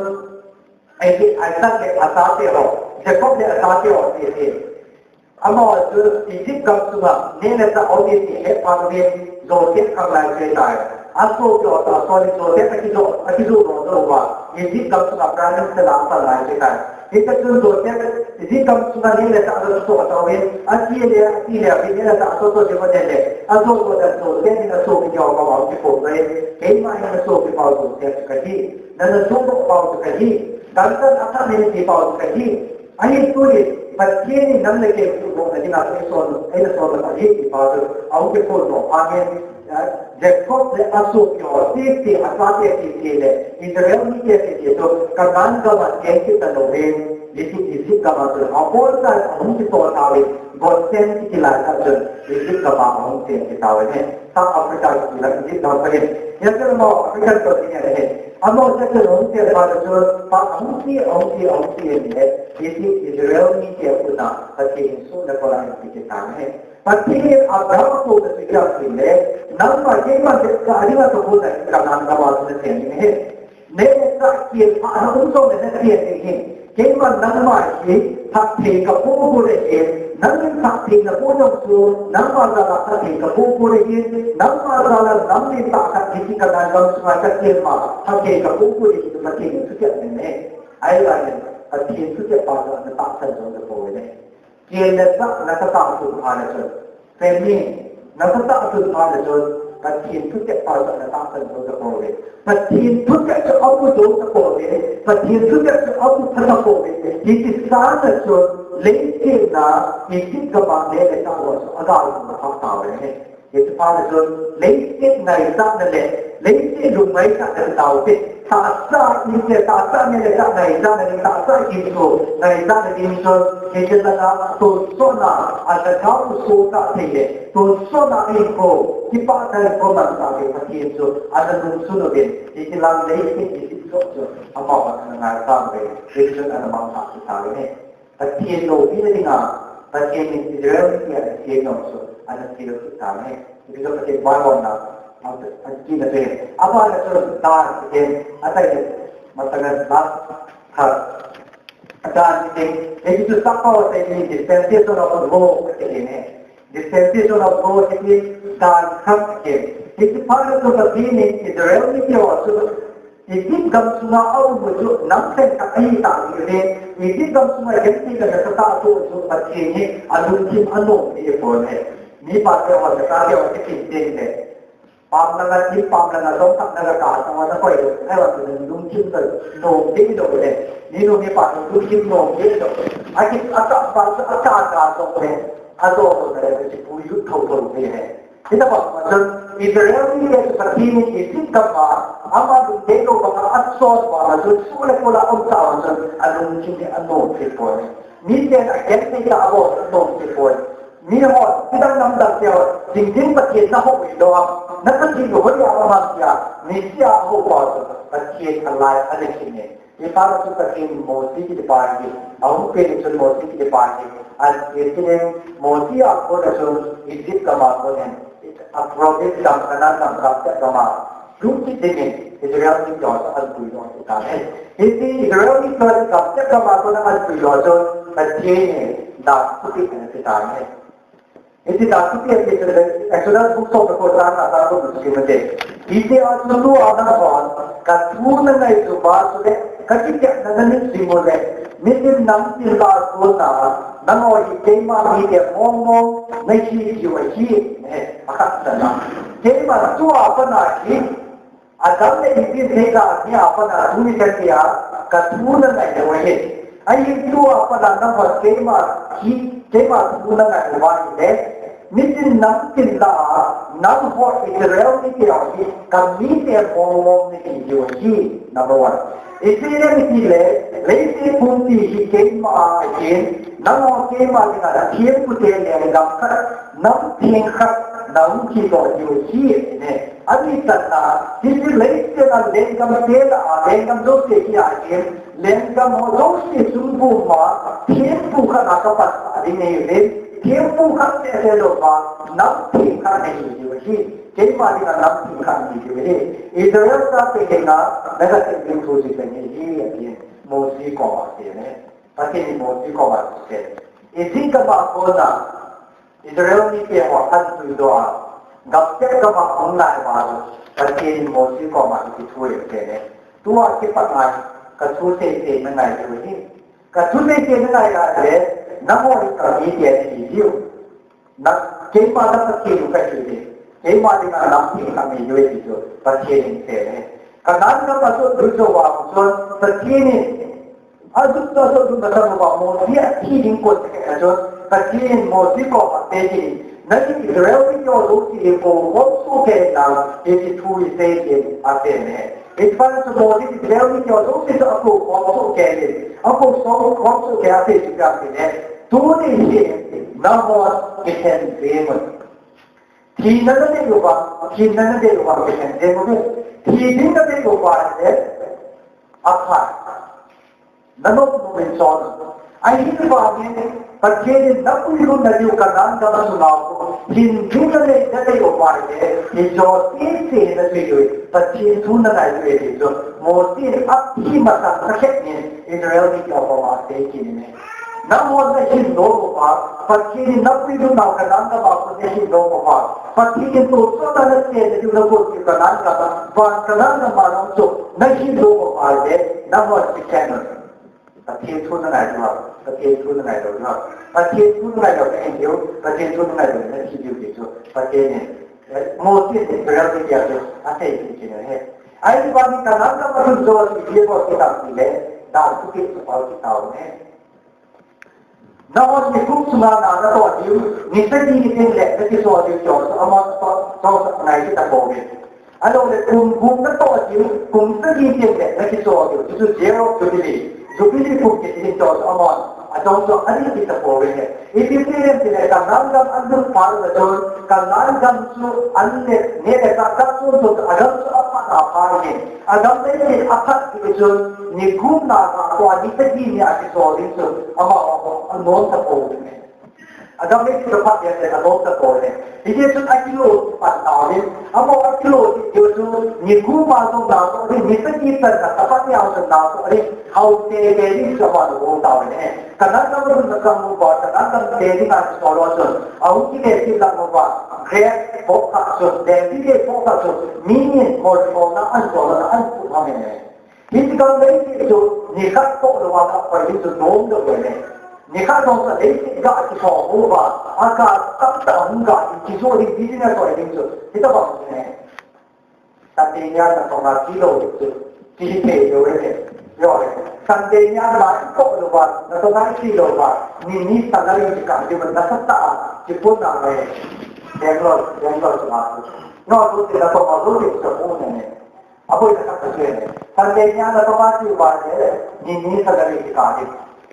Isaac le achate ho, Jacob le achate ho, ti, ti. Amaho chu Egypt gam sunga neh le chah aum e ti ahet phat uvin Joseph khanglai chu ahitai. Asopi ho toh asol in Joseph akijou, akijou lou uva. Egypt gam sunga prime minister a apan lai chu ahitai. Hitia chun Joseph Egypt gam sunga neh le chah asoh tauvin. Ati le, ati le, ati neh le chah asoh toh jing uva le. Asoh toh le Joseph in asopi ho koma ahung kiphong uve. Keima hin nasopi pau Joseph chu kahi. Nana sohdoh pau chu kahi. Dangchal athah nei ti pau chu kahi. Ahin tunin, Pathen in nang le kei suhbohna dinga eisol, eina sol ahi ti pa chu, ahung kiphong doh phat in, eh, Jacob le asopi ho, titi, achate titi le, Israel mite titi chu, Canaan gam a cheng kit talou vin, Egypt, Egypt gam a chu, abonchauva ahung kitol tauvin, Goshen kiti lai tah chun, Egypt gam a ahung cheng kit tauve ne. South Africa kiti lai Egypt gam a hin. Hijeh chun amaho African continent ahi. Amaho hijeh chun ahung cheng phat chun, phat ahung che, ahung che, ahung che in le, Egypt, Israel mite khut a, Pathen in soh le kol a ahin pe kit tan ahi. Pathen in Abraham akou na chu ipi ham itile, nangma keiman te ka dinga kakou na Canaan gam a chu nachen ding ahi. Neh le chah kel phat na um jongle nachen ding ahi. Keiman nangma hi phatthei kapoh poh le hin, nangin phatthei napoh jong chu, nangma jal a phatthei kapoh poh le hin, nangma jal a nam nitah khat hiche Canaan gam sunga kachen ma, phatthei kapoh poh le hin, Pathen in thutep aneine. Ahivangin, Pathen thutep pa chu ana tahsan jou tapouve ne. Kel le chah na katah tun phat le chun, famine, na katah tun phat le chun, Pathen thutep pa chu ana tahsan jou tapouve. Pathen thutep chu amu jou tapouve. Pathen thutep chu amu pha tapouve. Hiche sanga chun, leiset a, Egypt gam a neh le chah ho chu agal pha tauve. Hiche phat le chun, leiset ngaichatna le, leiset lung ngaichatna le tao te. Tahsa in te, tahsa neh le chah ngaichatna le, tahsa in chu ngaichatna ding chun, hiche langa tonsot na, alhagao u sohcha thei le, tonsot na in ko, kipah tah in ko man tauve Pathen chu, ana lungsun uvin, hiche lang leiset hi joh chu, amahon ana ngaichat uve, hiche chun ana mangcha kit tauve ne. Pathen loupina dinga, Pathen in Israel mite ana seinom chu, ana seilou kit tan ahi. Hichu Pathen vaihomna, a, a, kina chu ahi. Abana chu dan kiti, atai le, matanga dan khat. Dan kiti, hichu sappao teni dispensation of law kiti ahi. Dispensation of law kiti dan khat kiti. Hichu phat le chu Pathen in Israel mite ho chu Egypt gam sunga aum u chu nam lhengkhat ahi tah jeh uvin, Egypt gam sunga gentheina nasatah atoh u chu Pathen hi alungthim anom ding ahipoi. Mipa te ho, nasate ho, kithim teng le. Pam langa, in pam langa, jong khat langa ka, tama na koi, ahivang chun lungthim ka nom ding lou le. Minu mipa lungthim nom ding lou. Aki, aka, pa, aka, ka, jong le. Ajo, jong le, kipu, yu, tho, tho, le. Hitabang ma chun Israel mite chu Pathen in Egypt gam a ama lungdei lou banga asot uva chun, soh le kol a aum tah uva chun, alungthim hi anom thei poi. Miten agenthei tah a abol anom thei poi. Mihon, midang namdang te hon, jing jing Pathen nahou lou ham, na Pathen hoi a um ham tia, misia ahou uva chun, Pathen alai ana khin e. Hiphat a chun Pathen in Mosi kiti pa hi, ahung pen chun Mosi kiti pa hi, an, eh, kiti in Mosi a kon a chun Egypt gam a kon in, a promise gam Canaan gam, gam tep gam a, lhung kit dingin Israel mite ho chu ahin puidoh kit tan ahi. Hiche Israel mite ho chu gam tep gam a kon a ahin puidoh chun Pathen in dan thupeh ana pe tan ahi. Hiche dan thupeh ati chu Exodus book somle ko chang nga, chang gup chu sim ute. Hijeh a chu tua nanghon, kathu nangai chu uva chule, kakitepna nanit jing uleh, Mitin namtin lah a kona, nangho hi keima mite mong mong nahi jiu ahi, eh, akhat na. Keima tua pana hi, Adam le Eve in thei lah a ni a pat a thu ni kati a, ka thu na ngai lou ahi. Ahin tua pat a nangho keima hi, keima thu na ngai lou ahile. Mitin namtin lah a, nangho Israel mite hi, ka mite mong mong nahi jiu ahi, number one. Israel mite le, leiset pumpi hi keima ahin, nangho keima dinga na thempu te le gam khat, nam theng khat, na hung kidoh jiu ahi, ne. Ani tana, hiche leiset a lenggam te lah a, lenggam jouse hi ahi, lenggam ho jouse sung puma, thempu khat a kapan ding ahi, thempu khat seh seh louva, nam theng khat nahi jiu ahi. Keima dinga nam theng khat nahi jiu ahi. Israel chate dinga, na kasei ding thu chu hiche ahi, ahi. Mosi koma asei ne. Pathen in Mosi koma asei. Egypt gam a kona, Israel mite ho athudoh a, gamtep gam a ahung nai uva chu, Pathen in Mosi koma hiche thu asei ne. Tua kipat ngai, ka thu seisei na ngai diu ahi. Ka thu seisei na ngai ahile, nangho hi ka mite nahi jiu. Na, keima na Pathen u kahi le, keima dinga nam theng khat nahi diu ahi ti chu, Pathen in asei ne. Canaan gam a chu, lut jou uva chu, Pathen in, Adup ta so dum ta mo ba Mosi athi ding kon te ka chun, Pathen in Mosi koma asei in, nangin Israel mite ho jouse hi kou khom soh kei in lang, hiche thu hi sei in asei ne. Hiche phat chun Mosi in Israel mite ho jouse chu akou khom soh kei in, akou khom soh kei in asei chu ka ti ne. Tuni hin, nangho kikhen jeng un. Thina nadei uva, thina nadei uva kikhen jeng un. Thi ding nadei uva le, apha. Nanop nom in chon. Ahivangin, Pathen in napuilut nadiu Canaan gam sunga hin ding nadei, nadei uva le, hiche jouse hi nadei uve. Pathen thu nangai uve ti chu. Mosi in athi masang khat in Israel mite koma asei kit in. Nangho nahin nom uva, Pathen in napuilut nau Canaan gam a kon nahin nom uva. Pathen in toh chona nache nadiu nagot diu Canaan gam a, van Canaan gam a jong chu nahin nom uva le, nangho kikhen un. Pathen thu nangai lou ham, Pathen thu nangai lou ham. Pathen thu nangai lou nahi diu, Pathen thu nangai lou nahi diu ti chu. Pathen in, eh, Mosi in Israel mite chu asei kit in ahi. Ahivangin Canaan gam a chun Joshua in thilbol kit in ahile, dan thupeh chu pal kit tauve. Nangho nikum sunga na natoh diu, ni sagi ni teng le nakiso diu ti ho chu, amahon toh, toh ngai kit tapouve. Ahilou le kum gup natoh diu, kum sagi teng le nakiso diu, chuchu year of Jubilee, Jubilee kum kiti ding ti ho chu amahon, achom chu adih kit tapouve. Ipi jeh ham itile Canaan gam alut phat le chun, Canaan gam chu an le, neh le chah, chah chom chom, agam chu aphat aphat in. Agam leiset aphat kit chun, ni gup na a kon ni sagi ni a kiso ding chu, amaho anom tapouve. Agam leiset aphat jeh a anom tapouve. Hijeh chun akilo pan tauvin, amaho akilo kit jeh chun, ni gup a jong natoh ding, ni sagi chan a, aphat ni a jong natoh ding, hao tei tei ding chu amaho bol tauvin ahi. Canaan gam a chun achang uva, Canaan gam tei ding a kiso lou chun, ahung kile kit lang uva, grape phoh khat chu, daisy grape phoh khat chu, mi in molsona, an solna, an put ham in ahi. Hiche gam leiset chu, ni khat toh louva gah koi ding chu nom lou ahi. Ni khat jong chu leiset gah kiso uva, aga tamtah hung gah ding, kijoh ding, business koi ding chu, hitobang chu ahi. Sunday nia natong a che lou chu, che thei lou ahi. Sunday nia natoh louva, natong a che louva, ni ni salary kikah diu nasatah a, kipon a le, Bangalore, Bangalore chunga chu. Natoh te natong a lou te chu mu ne ne. Aboi na khat chu ne. Sunday nia natong a che uva le, ni ni salary kikah diu.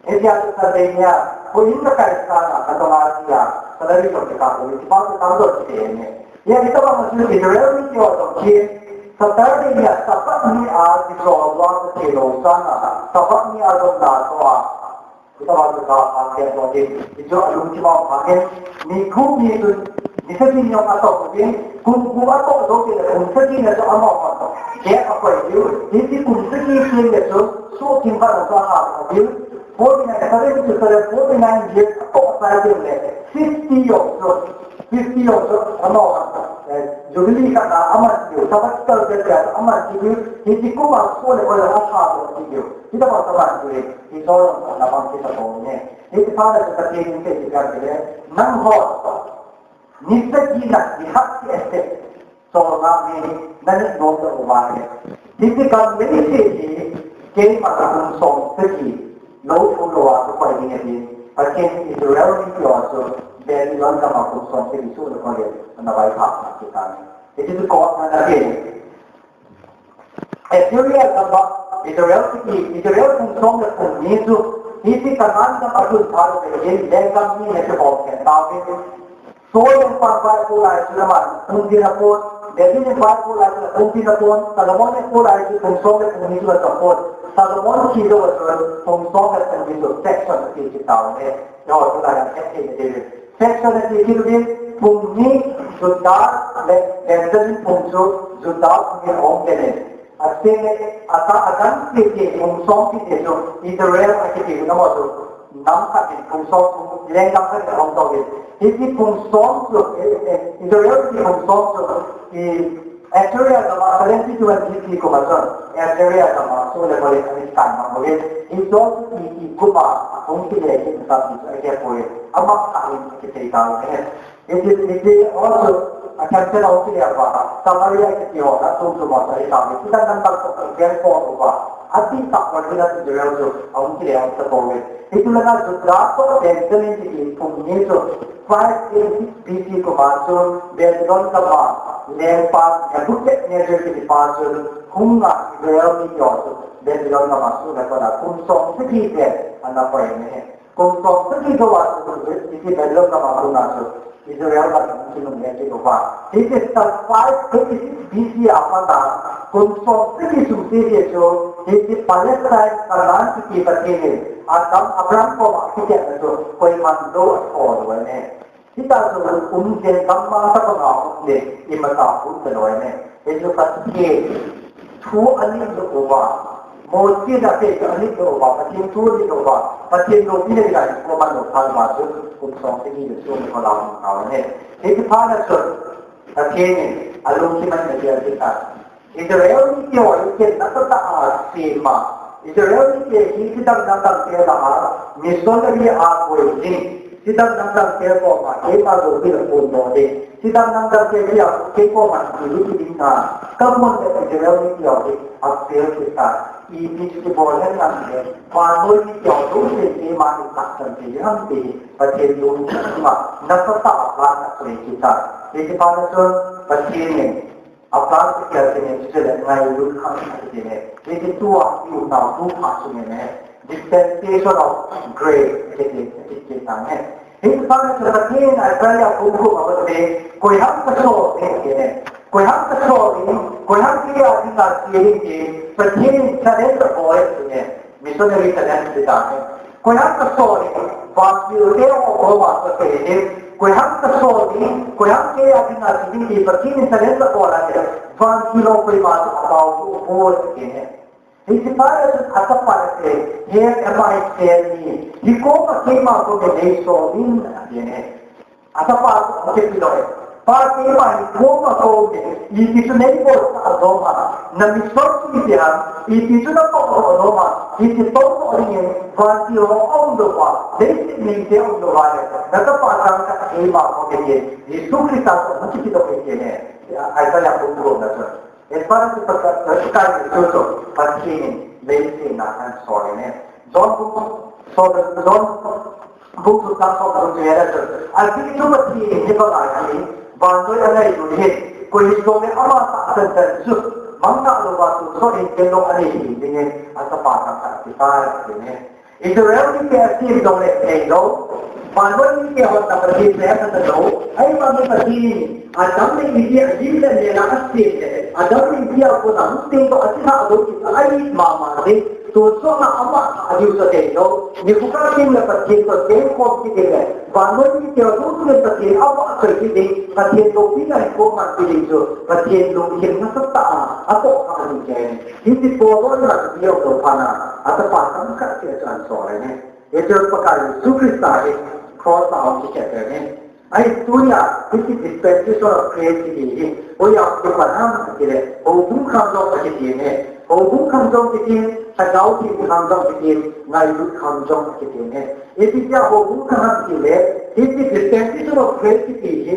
Hitia chu Sunday nia, koi in kakai sanga, natong a che a, salary jong kikah diu, hiche pa chu tamjo kiti ne. Hia, hitobang a chu Israel mite ho jong hi, Saturday nia, Sabbath ni a, kisol uva, kiche lou sanga, Sabbath ni a jong natoh a, hitobang chu ka, a, kei jong hi, hichu alungthim a um in, ni gup ni chun, ni sagi ni jong atoh uvin, kum gup atoh jou teng le, kum sagi ni a chu amaho atoh. Gap akoi diu, hiche kum sagi teng le chun, sohthim khat a chu ahal diu, forty-nine, seven to seven, forty-nine years atoh chai teng le, fifty jong chu, Fifty years ago, eh, Jubilee khat na aman tiu, sabbatical period aman tiu, hiti kum a soh le koi a tha lo tiu, hita ba saman tiu, hi soh na bang kita ko ne. Hiti pa na sa tiu ni te ti ka le, nangho, ni sa ji na, ni hat ti ese, soh na ni, na ni nom da uva ne. Hiti kam le isi hi, keima kum som sagi, lo thu lo a tu pai ding ahi. Pathen in Israel mite ho chu Babylon gam a kum som sagi soh le koi a ana vaiphah na kita ni. Hiti chu kot na na ahi. Assyria gam a Israel mite, Israel kum som le kum ni chu, hiti Canaan gam a chun pha le, lenggam ni le chu hom khen tauve. Solomon in Bible lai chu naman, pung din a pon, David in Bible lai chu pung din a pon, Solomon in Bible lai chu pung som le pung ni chu a pon. Solomon thi lou a chun, pung som le pung ni chu section a ti ki tau ne. Yo, tu lai a section a ti ki din, pung ni Judah le Benjamin pung chu Judah pung ni hom ke ne. Ase, ata, atan ti ti, pung som ti ti chu Israel a kiti na mo chu. Nam khat in pung som, lenggam khat in hom to in. Hiti pung som chu, eh, eh, Israel ti pung som chu, i Assyria gam a seventy-two B C kum a chun, Assyria gam a soh le koi a ana kan mang in. Hi chu i, i kum a, hung ti le ki ta ti chu a ke poi. Ama khat in ki te ta le. Iti, iti, also, a cancel out kile a, Samaria kiti ho, na tum tum a, sa ita, iti dan dan dan ko, kien ko, ko ba. Ati ta ko ni na Israel chu, a um kile a sa ko le. Iti la na Judah ko, Benjamin kiti pung ni chu, five eighty-six B C kum a chu, Babylon gam a, lengpa, Nebuchadnezzar kiti pa chu, hung a Israel mite ho chu, Babylon gam a soh le koi a, kum som sagi te, ana koi ne. Kum som sagi jou a chu, iti Babylon gam a kum a chu, Israel gam a kinung le kit uva. Hiti five eighty-six B C a pat a, kum som sagi sung ti ti chu, hiti Palestine Canaan kiti Pathen in, Adam Abraham koma kiti a chu, koiman lou a thol lou ne. Hita chu, um jen gam mang ta bang a um le, ima ta um ta lou ne. Hichu Pathen thu ani lou uva. Mosi in asei chu ani lou uva. Pathen thu ani lou uva. Pathen loupina dinga koiman lou pha uva chu kum som sagi le sung le koi a um tau ne. Hiti phat a chun Pathen in alungthim a ana gel kit tai. Israel mite ho hi ken nasatah a asem a. Israel mite hi thidang dangdang te lah a, missionary a koi ding. Thidang dangdang te koma, keima loupina phondoh ding. Thidang dangdang te koma, kei koma kilut ding na. Kamun le Israel mite ho hi, apel kit tai. Ipi chu kibol hen lang le. Vannoi mite ho, louse keima in tahsan thei ham ti. Pathen lungthim a, nasatah a plan akoi kit tai. Hiti phat a chun, Pathen in A plan chu kial kit ne, chu le ngailut khang kit ne. Hiti tua i umnau tu pha chu ne ne. Dispensation of grace, kiti, kiti, kiti ta ne. Hiti phat a chu Pathen in Isaiah bung gup a koi ham kasol ding ti ne. Koi ham kasol ding, koi ham kei a dinga che ding ti, Pathen in challenge abol e ti ne. Missionary talent ti ta ne. Koi ham kasol ding, vantil te ho ho va kasei ding. Koi ham kasol ding, koi ham kei a dinga che ding ti Pathen in talent abol a ne. Vantil ho koima chu abol u bol ti ne. Hiti phat a chun atapa in asei, Here am I, send me. Hi koma keima koma nei sol in ati ne. Atapa chu ahung kipe loi. Pa, keima hi koma koma, ipi chu nei bol sah nom ham, na mission chu ipi ham, ipi chu na toh nom ham, iti toh toh ding in, vantil ho aum lou va, leiset mite aum lou va le, na tapa chang khat keima koma kiti, Jesu Christa chu ahung kipe loi ti ne. Isaiah bung gup na chun. Advance chu Pakai, Pakai Jesu chu Pathen in leiset a ana sol e ne. John bung, so, John bung sung chang som le gup chu he le chu. Ajeh chu Pathen in hiche banga hin vannoi angailun ahi. Koi hijongle ama tahsan chan chu mangcha louva tonsot hinkho anei hih dingin a chapa chang khat ati tai, ati ne. Israel mite asem jongle theilou. Vannoi mite hon Pathen chu hepha talou. Ahivangin Pathen in Adam le Eve alim le mel a asem le, Adam le Eve a kona hung teng toh athi lha lou kit a, ahi mama ding. Tonsot a ama thah diu chu theilou. Nikho kah teng le Pathen toh chengkhom kit ding le, vannoi mite ho teng le Pathen avahchoi kit ding, Pathen loupina hi koiman pe ding chu, Pathen lungthim nasatah a, atoh kha ding ahi. Hiti phat a chu aum lou phat a, a chapa chang khat chu ana sol e ne. Hiche Pakai Jesu Christa hi cross a ahung kikhen e ne. Ahi tunia, hiche dispensation of grace kiti hi, hoiya kipan ham tile, houbung khang jong akiti e. Houbung khang jong kiti, Lhagao Theng khang jong kiti, ngailut khang jong akiti e. Hitia houbung khang ham tile, hiche dispensation of grace kiti hi,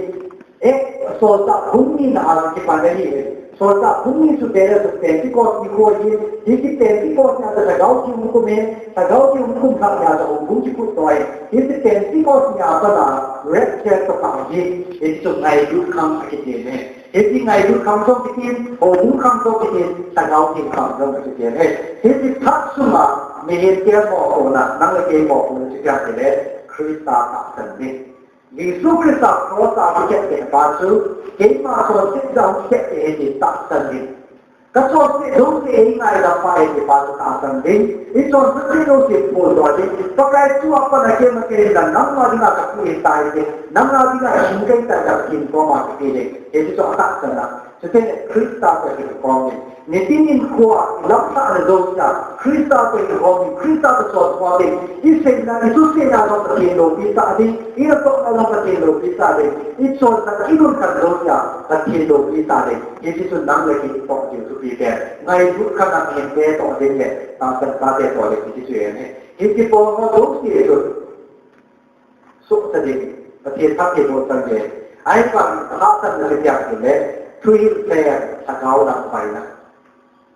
eh, solchah bung nina a kipan ahi e. Solchah bung ni chu Pentecost nikho ahi, hiche Pentecost nia chu Lhagao Theng hung um e, Lhagao Theng hung um lhah nia chu houbung kiphut to ahi. Hiche Pentecost nia pat a rapture toh pang hi, hichu ngailut khang akiti e. Hiche ngailut khang jong kiti, houbung khang jong kiti, Lhagao Theng khang jong kiti e. Hiche phat sunga mihem te mopohna, nang le kei mopohna chu ipi ham tile, Christa tahsan ding. Jesu Christa cross a akikhetbeh pa chu, keima chonset jong khetbeh ahi ti tahsan ding. Ka chonset jouse eingaidam pa ahi ti pa chu tahsan ding. I chonset jouse phuldoh ding. Pakai thu a pat a keima kei in nangma dinga kapu ahitai ti. Nangma dinga hing kahitai ti Pathen koma kati ding. Hiche chu atahsan a. Chuteng le Christa toh kikhom ding. Nitin hinkhoa ilamsahna jousea, Christa toh kikhom ding, Christa toh chonkhom ding. Iseina, isuhsetna jong Pathen loupi sah ding, inatohna jong Pathen loupi sah ding, ichonset, ilungkhat jousea Pathen loupi sah ding. Hiche chu nang le kei itoh diu thupi pen. Ngailut khang a mihemte toh ding le, tahsan chate toh ding, hiche chu ahi. Hiche pon ho jouse chu sohcha ding, Pathen phattheiboh chang ding. Ahivangin hahsatna chu ipi ham tile, thuhil lhem, lhagao lamvaina.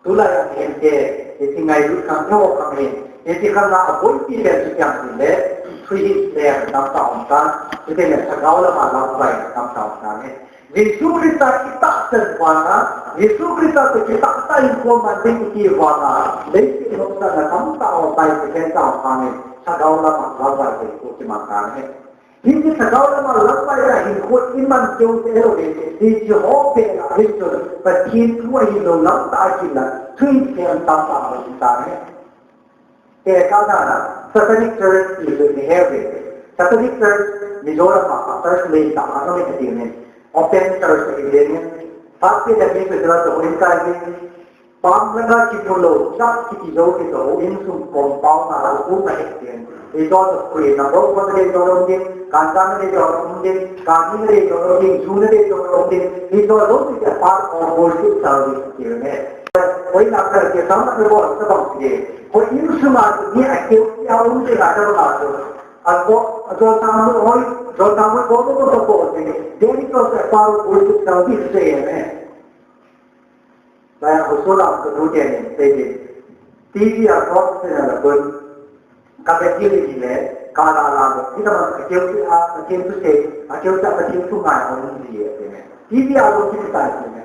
Tulai a mihemte, hiche ngailut khang, eiho khang hin, hiche khang a aboipi pen chu ipi ham tile, thuhil lhem tamtah um tan, chuteng le lhagao lama lamvaina tamtah um tan ahi. Jesu Christa kitahsan vanga, Jesu Christa toh kitahsan hinkho man ding iti vanga, leiset nopsahna tamtah ho tai, kikhen tah ho khang in, lhagao lama lamvai thei hinkho kimang tan ahi. Hiche lhagao lama lamvaina hinkho iman keu se lou ding, hiche ho pen a hin chun, Pathen thu ahilou lamtah a kila, thuhil lhem tamtah ho um tan ahi. Tekahna, Satanic Church ti chu ihet uve. Satanic Church, Mizoram a, church lentah khat aumin ati uve. Open church ati uve. First day admission chu houin kai uve. Pam langa kimu lou, chak kiti jou kiti ho, insung compound a, houin ahet uve. Hiche chu free, number one na dei jou um ding, ganja na dei jou um ding, kani na dei jou um ding, ju na dei jou um ding. Hiche jouse chu part of worship service ati uve. Hoiya, kal ke sang na bol sa bang ti. Houin sunga mi akeu keu a um te la ka ba to. Ajo, ajo tamu hoi, ajo tamu ko ko ko ko te. Deni ko sa paru ko sa bi se ne. Ba ya ko so la ko du te ne, te te. T V a ko se na la ko. Ka be ki le ki le, ka la la le. Kita man akeu ki a, akeu tu se, akeu ta akeu tu mai ko ni ye te ne. T V a lo ki ta te ne.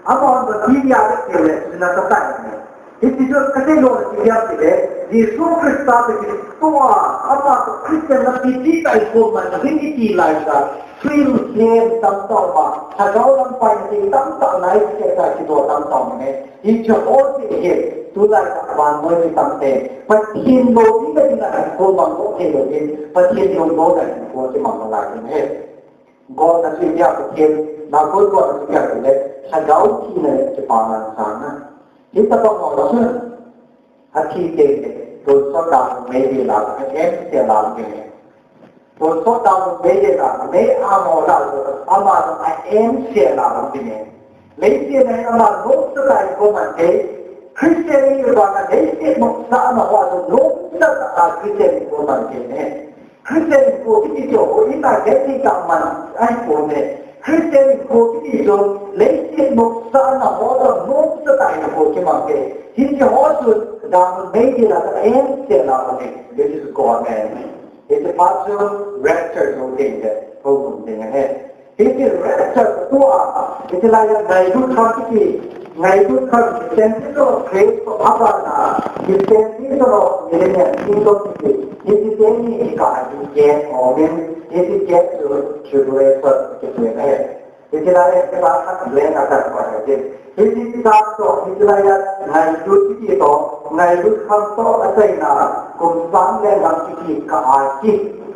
Amahon T V a vetsah le, nasatah ahi. Hiti chun kasei nom chu ipi ham itile, Jesu Christa toh kitoh a, ama toh Christian napi tita ikhom man ding iti lai a, thil lhem tamtah um a, lhagao lamvai thei tamtah nai kiti a kitoh tamtah um e. Hiche ho chu ahi, tulai a vannoi mi tamtah, Pathen loupina dinga hinkho mang lou thei lou ding, Pathen lungmonna hinkho kimang lou lai ding ahi. Golna chu ipi ham, Pathen, na golna chu ipi ham itile, lhagao thina le kipana sangna. Hitabang ho chun, athi teng le, tonsot dan meidil a, a-em sel a um ding ahi. Tonsot dan meidil a, mei a mo la chu, ama chu a-em sel a um ding ahi. Leiset a hin ama nopsah tah in kon man thei, Christian hi vang a leiset nopsahna ho chu nopsah tah a Christian in kon man thei ne. Christian hinkho kiti chu houin a gei thei tah man ahipon e. Christian hinkho kiti chu leiset nopsahna ho toh nopsah tah hinkho kimang e. Hiche ho chu dan meidil a a-em sel a um e. This is God man. Hiche phat chu rapture jou ding le, houbung ding ahi. Hiche rapture tua, hiche laiya ngailut khang kiti, ngailut khang, dispensation of grace toh abana, dispensation of millennium kingdom kiti, hiche teni hi kikah a hi gap aumin, hiche gap chu tribulation kiti ahi. Hiche laiya kibang khat leng a kan koi ahi. Hiche kibang toh, hiche laiya ngailut kiti toh, ngailut khang toh achaina, kum sang le lam kiti kah a hi.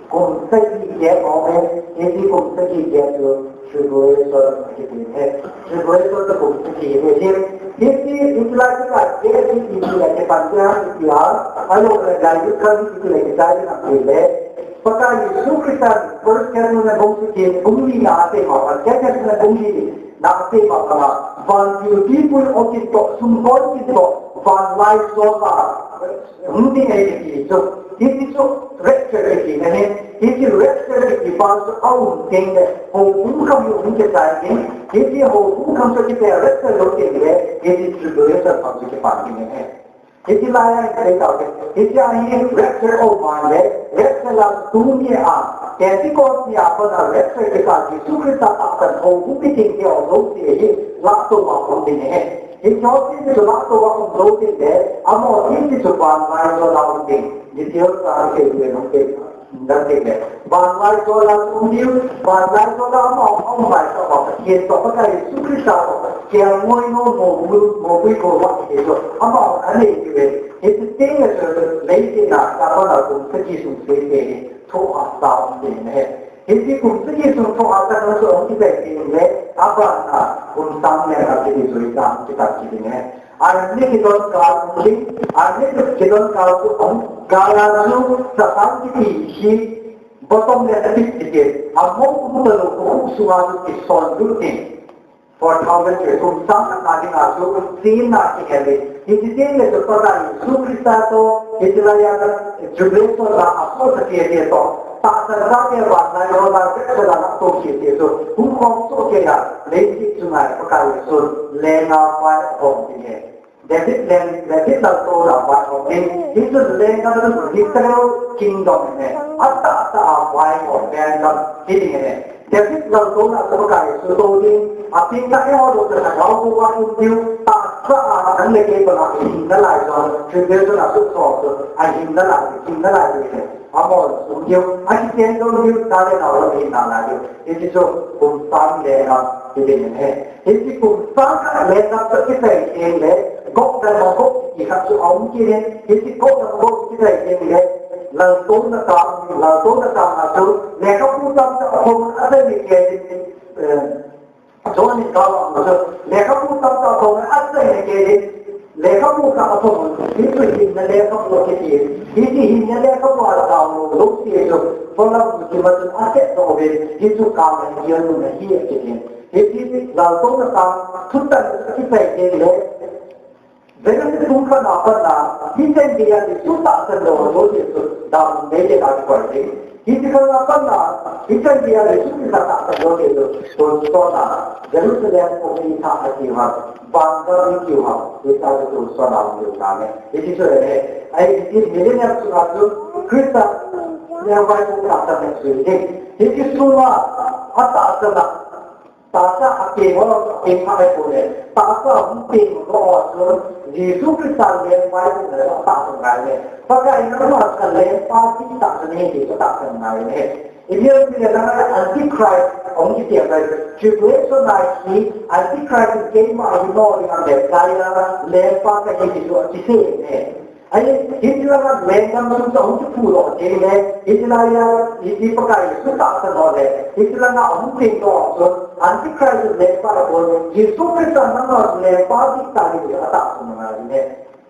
Kum sagi gap aume, hiche kum sagi gap chu tribulation akiti ahi. Tribulation chu kum sagi ahi. Hiche, hiche lai chu ka gap chu ipi a kipan ding ham tia, ahilou le ngailut khang chu ipi a kichai ding ham tile, Pakai Jesu Christa First Thessalonians bung sagi, bung li na a seima, First Thessalonians bung li na a seima kama, van thilpipui o kit toh, sumkon kit toh, vanlaichol a hung ding ahi ti chu. Hiti chu rapture kiti na ahi. Hiti rapture kiti pa chu aum teng le, houbung kham hi hung kichai ding. Hiti houbung kham chu kipel rapture lou teng le, hiti tribulation kham chu kipan ding ahi. Hiti lai a hi sei tau te. Hiti a hi rapture aum le, rapture la tuni a, Pentecost ni a pat a rapture kiti Jesu Christa tahsan houbung meeting kiti aum lou te hi, lahtou a um ding ahi. Hiti ho ti chu lahtou a um lou ding le, amaho ti chu vanlaichol a um ding. Details a hi sei le nung te. Dang te le. Vanlaichol a um diu, vanlaichol a amaho um lai tah a Pathen toh Pakai Jesu Christa toh kiangoi nom, mopoimo, mopoimo kiti chu amaho anei diu ve. Hiti teng le chu leiset a Satan a kum sagi sung sei te hi thohhahsa um ding ahi. Hiti kum sagi sung thohhahsa chu hung kichai teng le, aban a kum sang le a kiti chu i sang kitat kiti ahi. Army kidon kal um ding, army kidon kal chu um, kal a chu Satan kiti hi bottomless pit kiti, among um talou, khuh sunga chu kisonpi ding. Four thousand years, kum sang khat na dinga chu chin a kihel ding. Hiti teng le chu Pakai Jesu Christa toh, hiti lai a tribulation la a sohsa kiti toh, tahsan chate vanlaichol a, rapture la a sohsa kiti chu hung khom soh kei a, leiset chunga Pakai Jesu leng a vai ahom ding ahi. David leng, David laltouna a vai ahom ding. Hichun lenggam chu literal kingdom ahi. Atahsa a vai ahom lenggam hi ding ahi. David laltouna a Pakai Jesu tou ding. Apinkha eiho jouse lhagao bou a um diu. Tahsa a nang le kei banga ahin nalai jong, tribulation a sutkhom chu ahin nalai, ahin nalai ding ahi. Amaho sung diu, akichen lou diu, cha le nao lam ahin nalai diu. Hiti chu kum sang lenggam hi ding ahi. Hiti kum sang khat lenggam chu kichai teng le, Gog le Magog kiti khat chu aum kit in, hiti Gog le Magog kichai teng le, laltouna tang, laltouna tang a chu, lekhabu tamtah athom un, achaina kei ding, eh, John in gao a chu, lekhabu tamtah athom un, achaina kei ding, lekhabu khat athom un, hiti chu hinna lekhabu akiti, hiti hinna lekhabu a download lou te chu, folam kimat un aset doh uvin, hiti chu kal a gelna ahi akiti. Hiti laltouna tang, thutan akichai teng le, Genesis bung khat na a pat na, hichan geiya Jesu tahsan lou, lou te chu, damun nei le la kikoi te. Hiti khat na a pat na, hichan geiya Jesu Christa tahsan lou te chu, tonsot na, Jerusalem khoppi thah a kiu ham, vangam a kiu ham, hiti chu tonsot na um lou na me. Hiti chu le, ahi hiti millennium sunga chu, Christa lengvaipo tahsan le chu ding. Hiti sunga, atahsan na, tahsa a peng ho, a peng kha ahipoi le. Tahsa hung peng ho chun, Jesu Christa lengvaipo le tahsan ngai le. Pakai nangma ka lengpa ti tahsan ahi ti tahsan ngai le. Ilian ti le nang Antichrist hung kiti a ngai. Tribulation a hi Antichrist in keima hi no ding a le, Zion lengpa kahi ti chu kisei le. Ahi, hiche langa lenggam sung chu ahung kiphut doh teng le, hiche laiya, hiche Pakai Jesu tahsan ho le, hiche langa ahung peng doh chu, Antichrist lengpa ahipoi, Jesu Christa nangma lengpa ding tah ahi ti atahsan ngai le,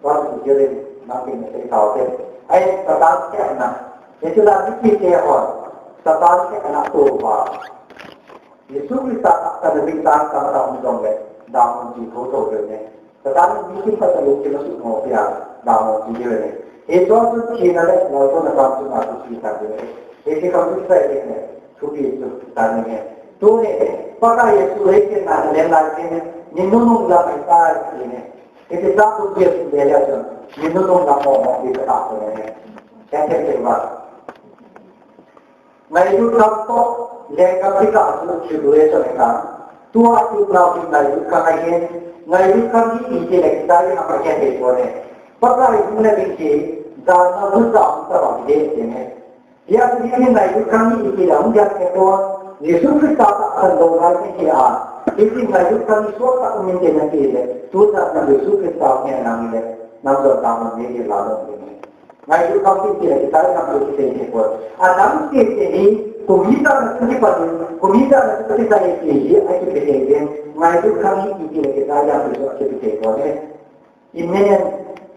tua chu Jesu nang tin sei tau te. Ahi, Satan kehna, hiche la mipi te hon, Satan kehna tou va. Jesu Christa tahsan ding tah tamtah um jongle, damun chi thotho diu ahi. Satan in mi kim phat a lungthim asuhmo pia, damun chi diu ahi. Hichun thina le laltouna tang chunga chu thita diu ahi. Hiche kham chu kisei ding ahi, thupi chu tan ahi. Tuni, Pakai Jesu leiset a ahin len lai teng, ni nunung lam ahitai ti ahi. Hiche chang chu kisun le le chun, ni nunung lam mo mo ti katahsan ahi. Kya kya kya ba. Ngailut kham toh, lenggam kikah chu tribulation ahi tai. Tua tu nau hi ngailut kham ahi. Ngailut kham hi iti le kichai ham akihethei pon e. Pakai hung na ding hi, jan a gu sa hung ta bang hi ding ahi. Hia chu hi ngailut kham hi iti le hung ding ahi pon. Jesu Christa tahsan lou ngai hi a. Hiti ngailut kham hi suak tah um inte nati le. Tu sa na Jesu Christa hung nang le. Nang don ta man ni la lo ni. Ngailut kham ti ti le kichai kham ti kisei thei pon. Adang ti ti hi, kum ijat na chu kipan in, kum ijat na chu kisei ti hi, akipeh thei in, ngailut kham hi ti ti le kichai kham ti chu akipeh thei pon e. Imminent,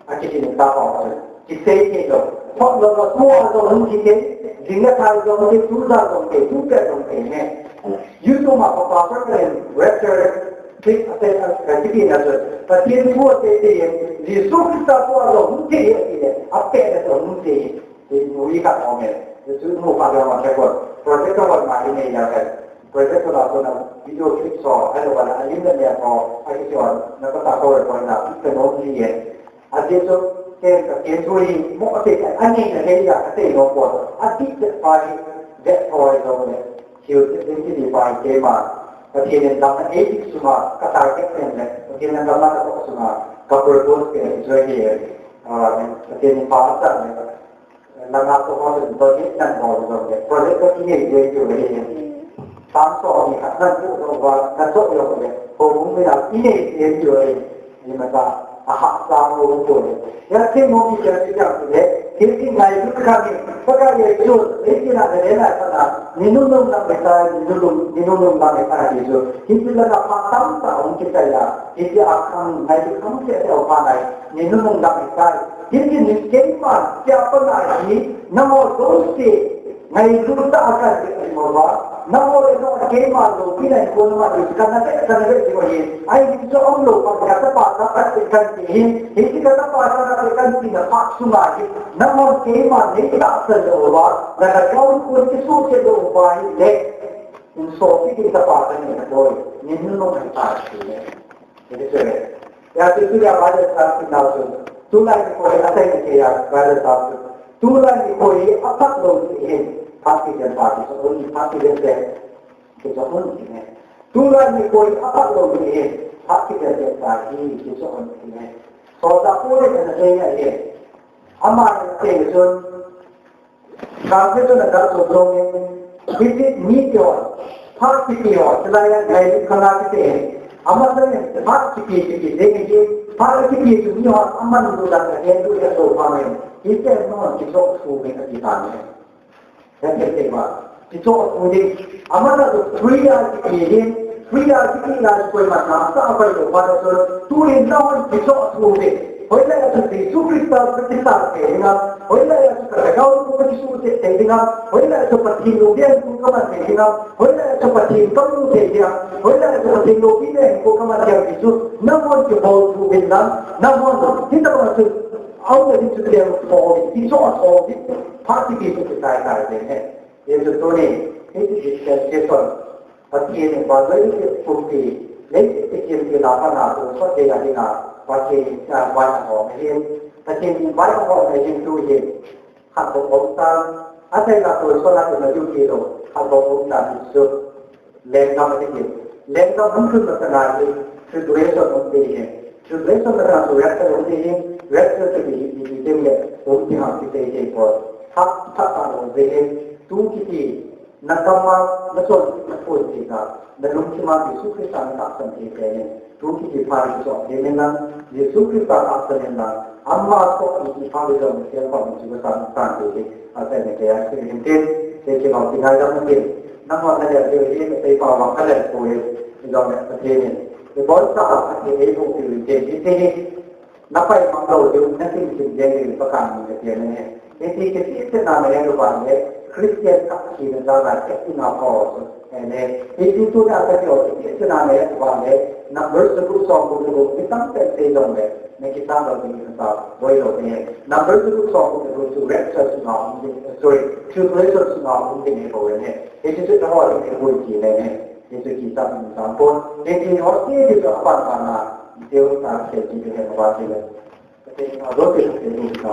akiti ni ta pon chu. Kisei thei lou. Phot lou a tua jong hung kikei, jing le thai jong kei, tu ja jong kei, tu pet jong kei ne. YouTube ma pa pa pa kei, rapture, click ate a ka kiki na jo. Pathen thu ate te, Jesu Christa tua jong hung kei ati le, a pet le jong hung kei. Ti nu i ka ko me. Jesu nu pa jong ma ke ko. Project ko ma i nei ya ka. Project ko la ko na video clip so, ai lo wala, a lim le ko, a ki so, na ko ta ko ko na, ka no ni ye. Ajeh chu, ken ka ken thu hi, mo ate ka, ani na hei ya, ate no ko, ati te pa hi, ve thoi lo le, hiu te din ti ni pa hi te ma, Pathen in dam na ei dik suma, ka target pen le, Pathen in dam na ka to suma, ka purpose pen, jo hi, ah, Pathen in pa sa le, la nga to ho le, budget na ho le, project ka ki ni, jo hi, Sam so ni khat nan pu lo va, na so lo le, ko mung mi na i nei ti en jo le, ni ma ta, a ha sa lo ko le. Ya ke mo ki ya ti ya le, ke ti ngai tu ka ni, pa ka ye jo, e ti na le na ka na, ni nu nu na me ta, ni nu nu, ni nu nu na me ta ni jo. Ki ti la na pa tam ta ong ki ta ya, ki ti a khang ngai tu khang ke ta pa ngai, ni nu nu na me ta. Ki ti ni ke ma, kya pa na ni, na mo do se, Ngailut tah a kan ti mo ba, nangho le nangho keima loupi na ko na ma ti kan na te kan ve ti mo hi. Ai ti chu um lou pa ka tapa ka ka ti kan ti hi. Hi ti ka tapa ka ka ti kan ti na pa sunga hi. Nangho keima nei ta sa lou ba, na ka kau ko ti su che lou ba hi le. In so ti ti tapa ka ni na ko. Ni nu no ka ta ti le. Iti sebe. Ya tu tu ya Bible sa ti nau tu. Tulai nikho hi atai ni ke ya Bible sa tu. Tulai nikho hi aphat lou ti hin. Phat ti jen pa ti so ni phat ti jen pe. Ti so ni ne. Tulai nikho hi aphat lou ti hin. Phat ti jen pe pa ti ti so ni ne. So da ko le na se ya ye. Ama te so Translation a kal so jong in, hiti mi te ho, phat kipe ho, chulai a ngai khala kiti. Ama jong in, phat kipe kipe, dei ki, phat kipe chu mi ho, aman lu dan ka hen lu ya so pa mai. Hiti no, kicho thu me ka ti ta me. Ya te te ma. Kicho thu dei. Ama na so free a kipe hin, free a kipe la koima na sa pai lo pa so, tu in na hon kicho thu dei. Hoilai a chu Jesu Christa Christa te hinga, hoilai a chu ka gau ko ka Jesu te te hinga, hoilai a chu Pathen lou bian ko ka man te hinga, hoilai a chu Pathen ka mu te hinga, hoilai a chu Pathen lou bi ne ko ka man te Jesu, na mon ki bol tu bin na, na mon, hita ba chu, au na chu te ko, ki so a ko, ki pa ti ki chu tai tai te he. Ye chu tu ni, hiti dispensation. Pathen in Bible te pumpi, lei te kimpi la pa na tu so te la dinga, Pathen in, ah, vai a hom ahin, Pathen in vai a hom ahin tu hin, khat bou om tan, athei la tu so la tu na yu ki lo, khat bou om tan chu, lenggam ahi hin, lenggam hung thun na ta ngai hin, tribulation um te hin, tribulation na ta tu rapture um te hin, rapture te hi, hi, hi, te le, um te ha ki te te ko, thak, thak ta lo te hin, tu ki ti, Na kama, na chon, na phun thei ta, na lungthim a Jesu Christa na tahsan thei te nen, tu kiti pha hi chon thei nen lang, Jesu Christa tahsan nen lang, ama toh kiti pha hi chon thei pa Jesu Christa na tahsan thei te, a sai ne ke a se hin te, te ke mau ti ngai dam te, na ma na le te hi, te pa wa ka le ko ye, jong ne te ne. Te bol sa a te ei ko ti te, te, te, Na pai mang lo ding, na sim sim ding ding pa kan ni ka tian ne. Hiti kiti se na me lo ba le, Christian ka ki na da na ke ina ko. Ne, hiti tu na ka yo kiti se na me lo ba le, number su ku song ku ku ki tang te te lo le, ne ki tang lo ding sa, boi lo ne. Number su ku song ku ku su red sa su na, sorry, tribulation su na, ne ko ne. Hiti se na ho ne ko ki ne. Hiti ki ta ni ta pon, hiti ho ti ti to pan pan na, Deu ta ke ti ke ba ti le. Hiti a do ti ke ni ta.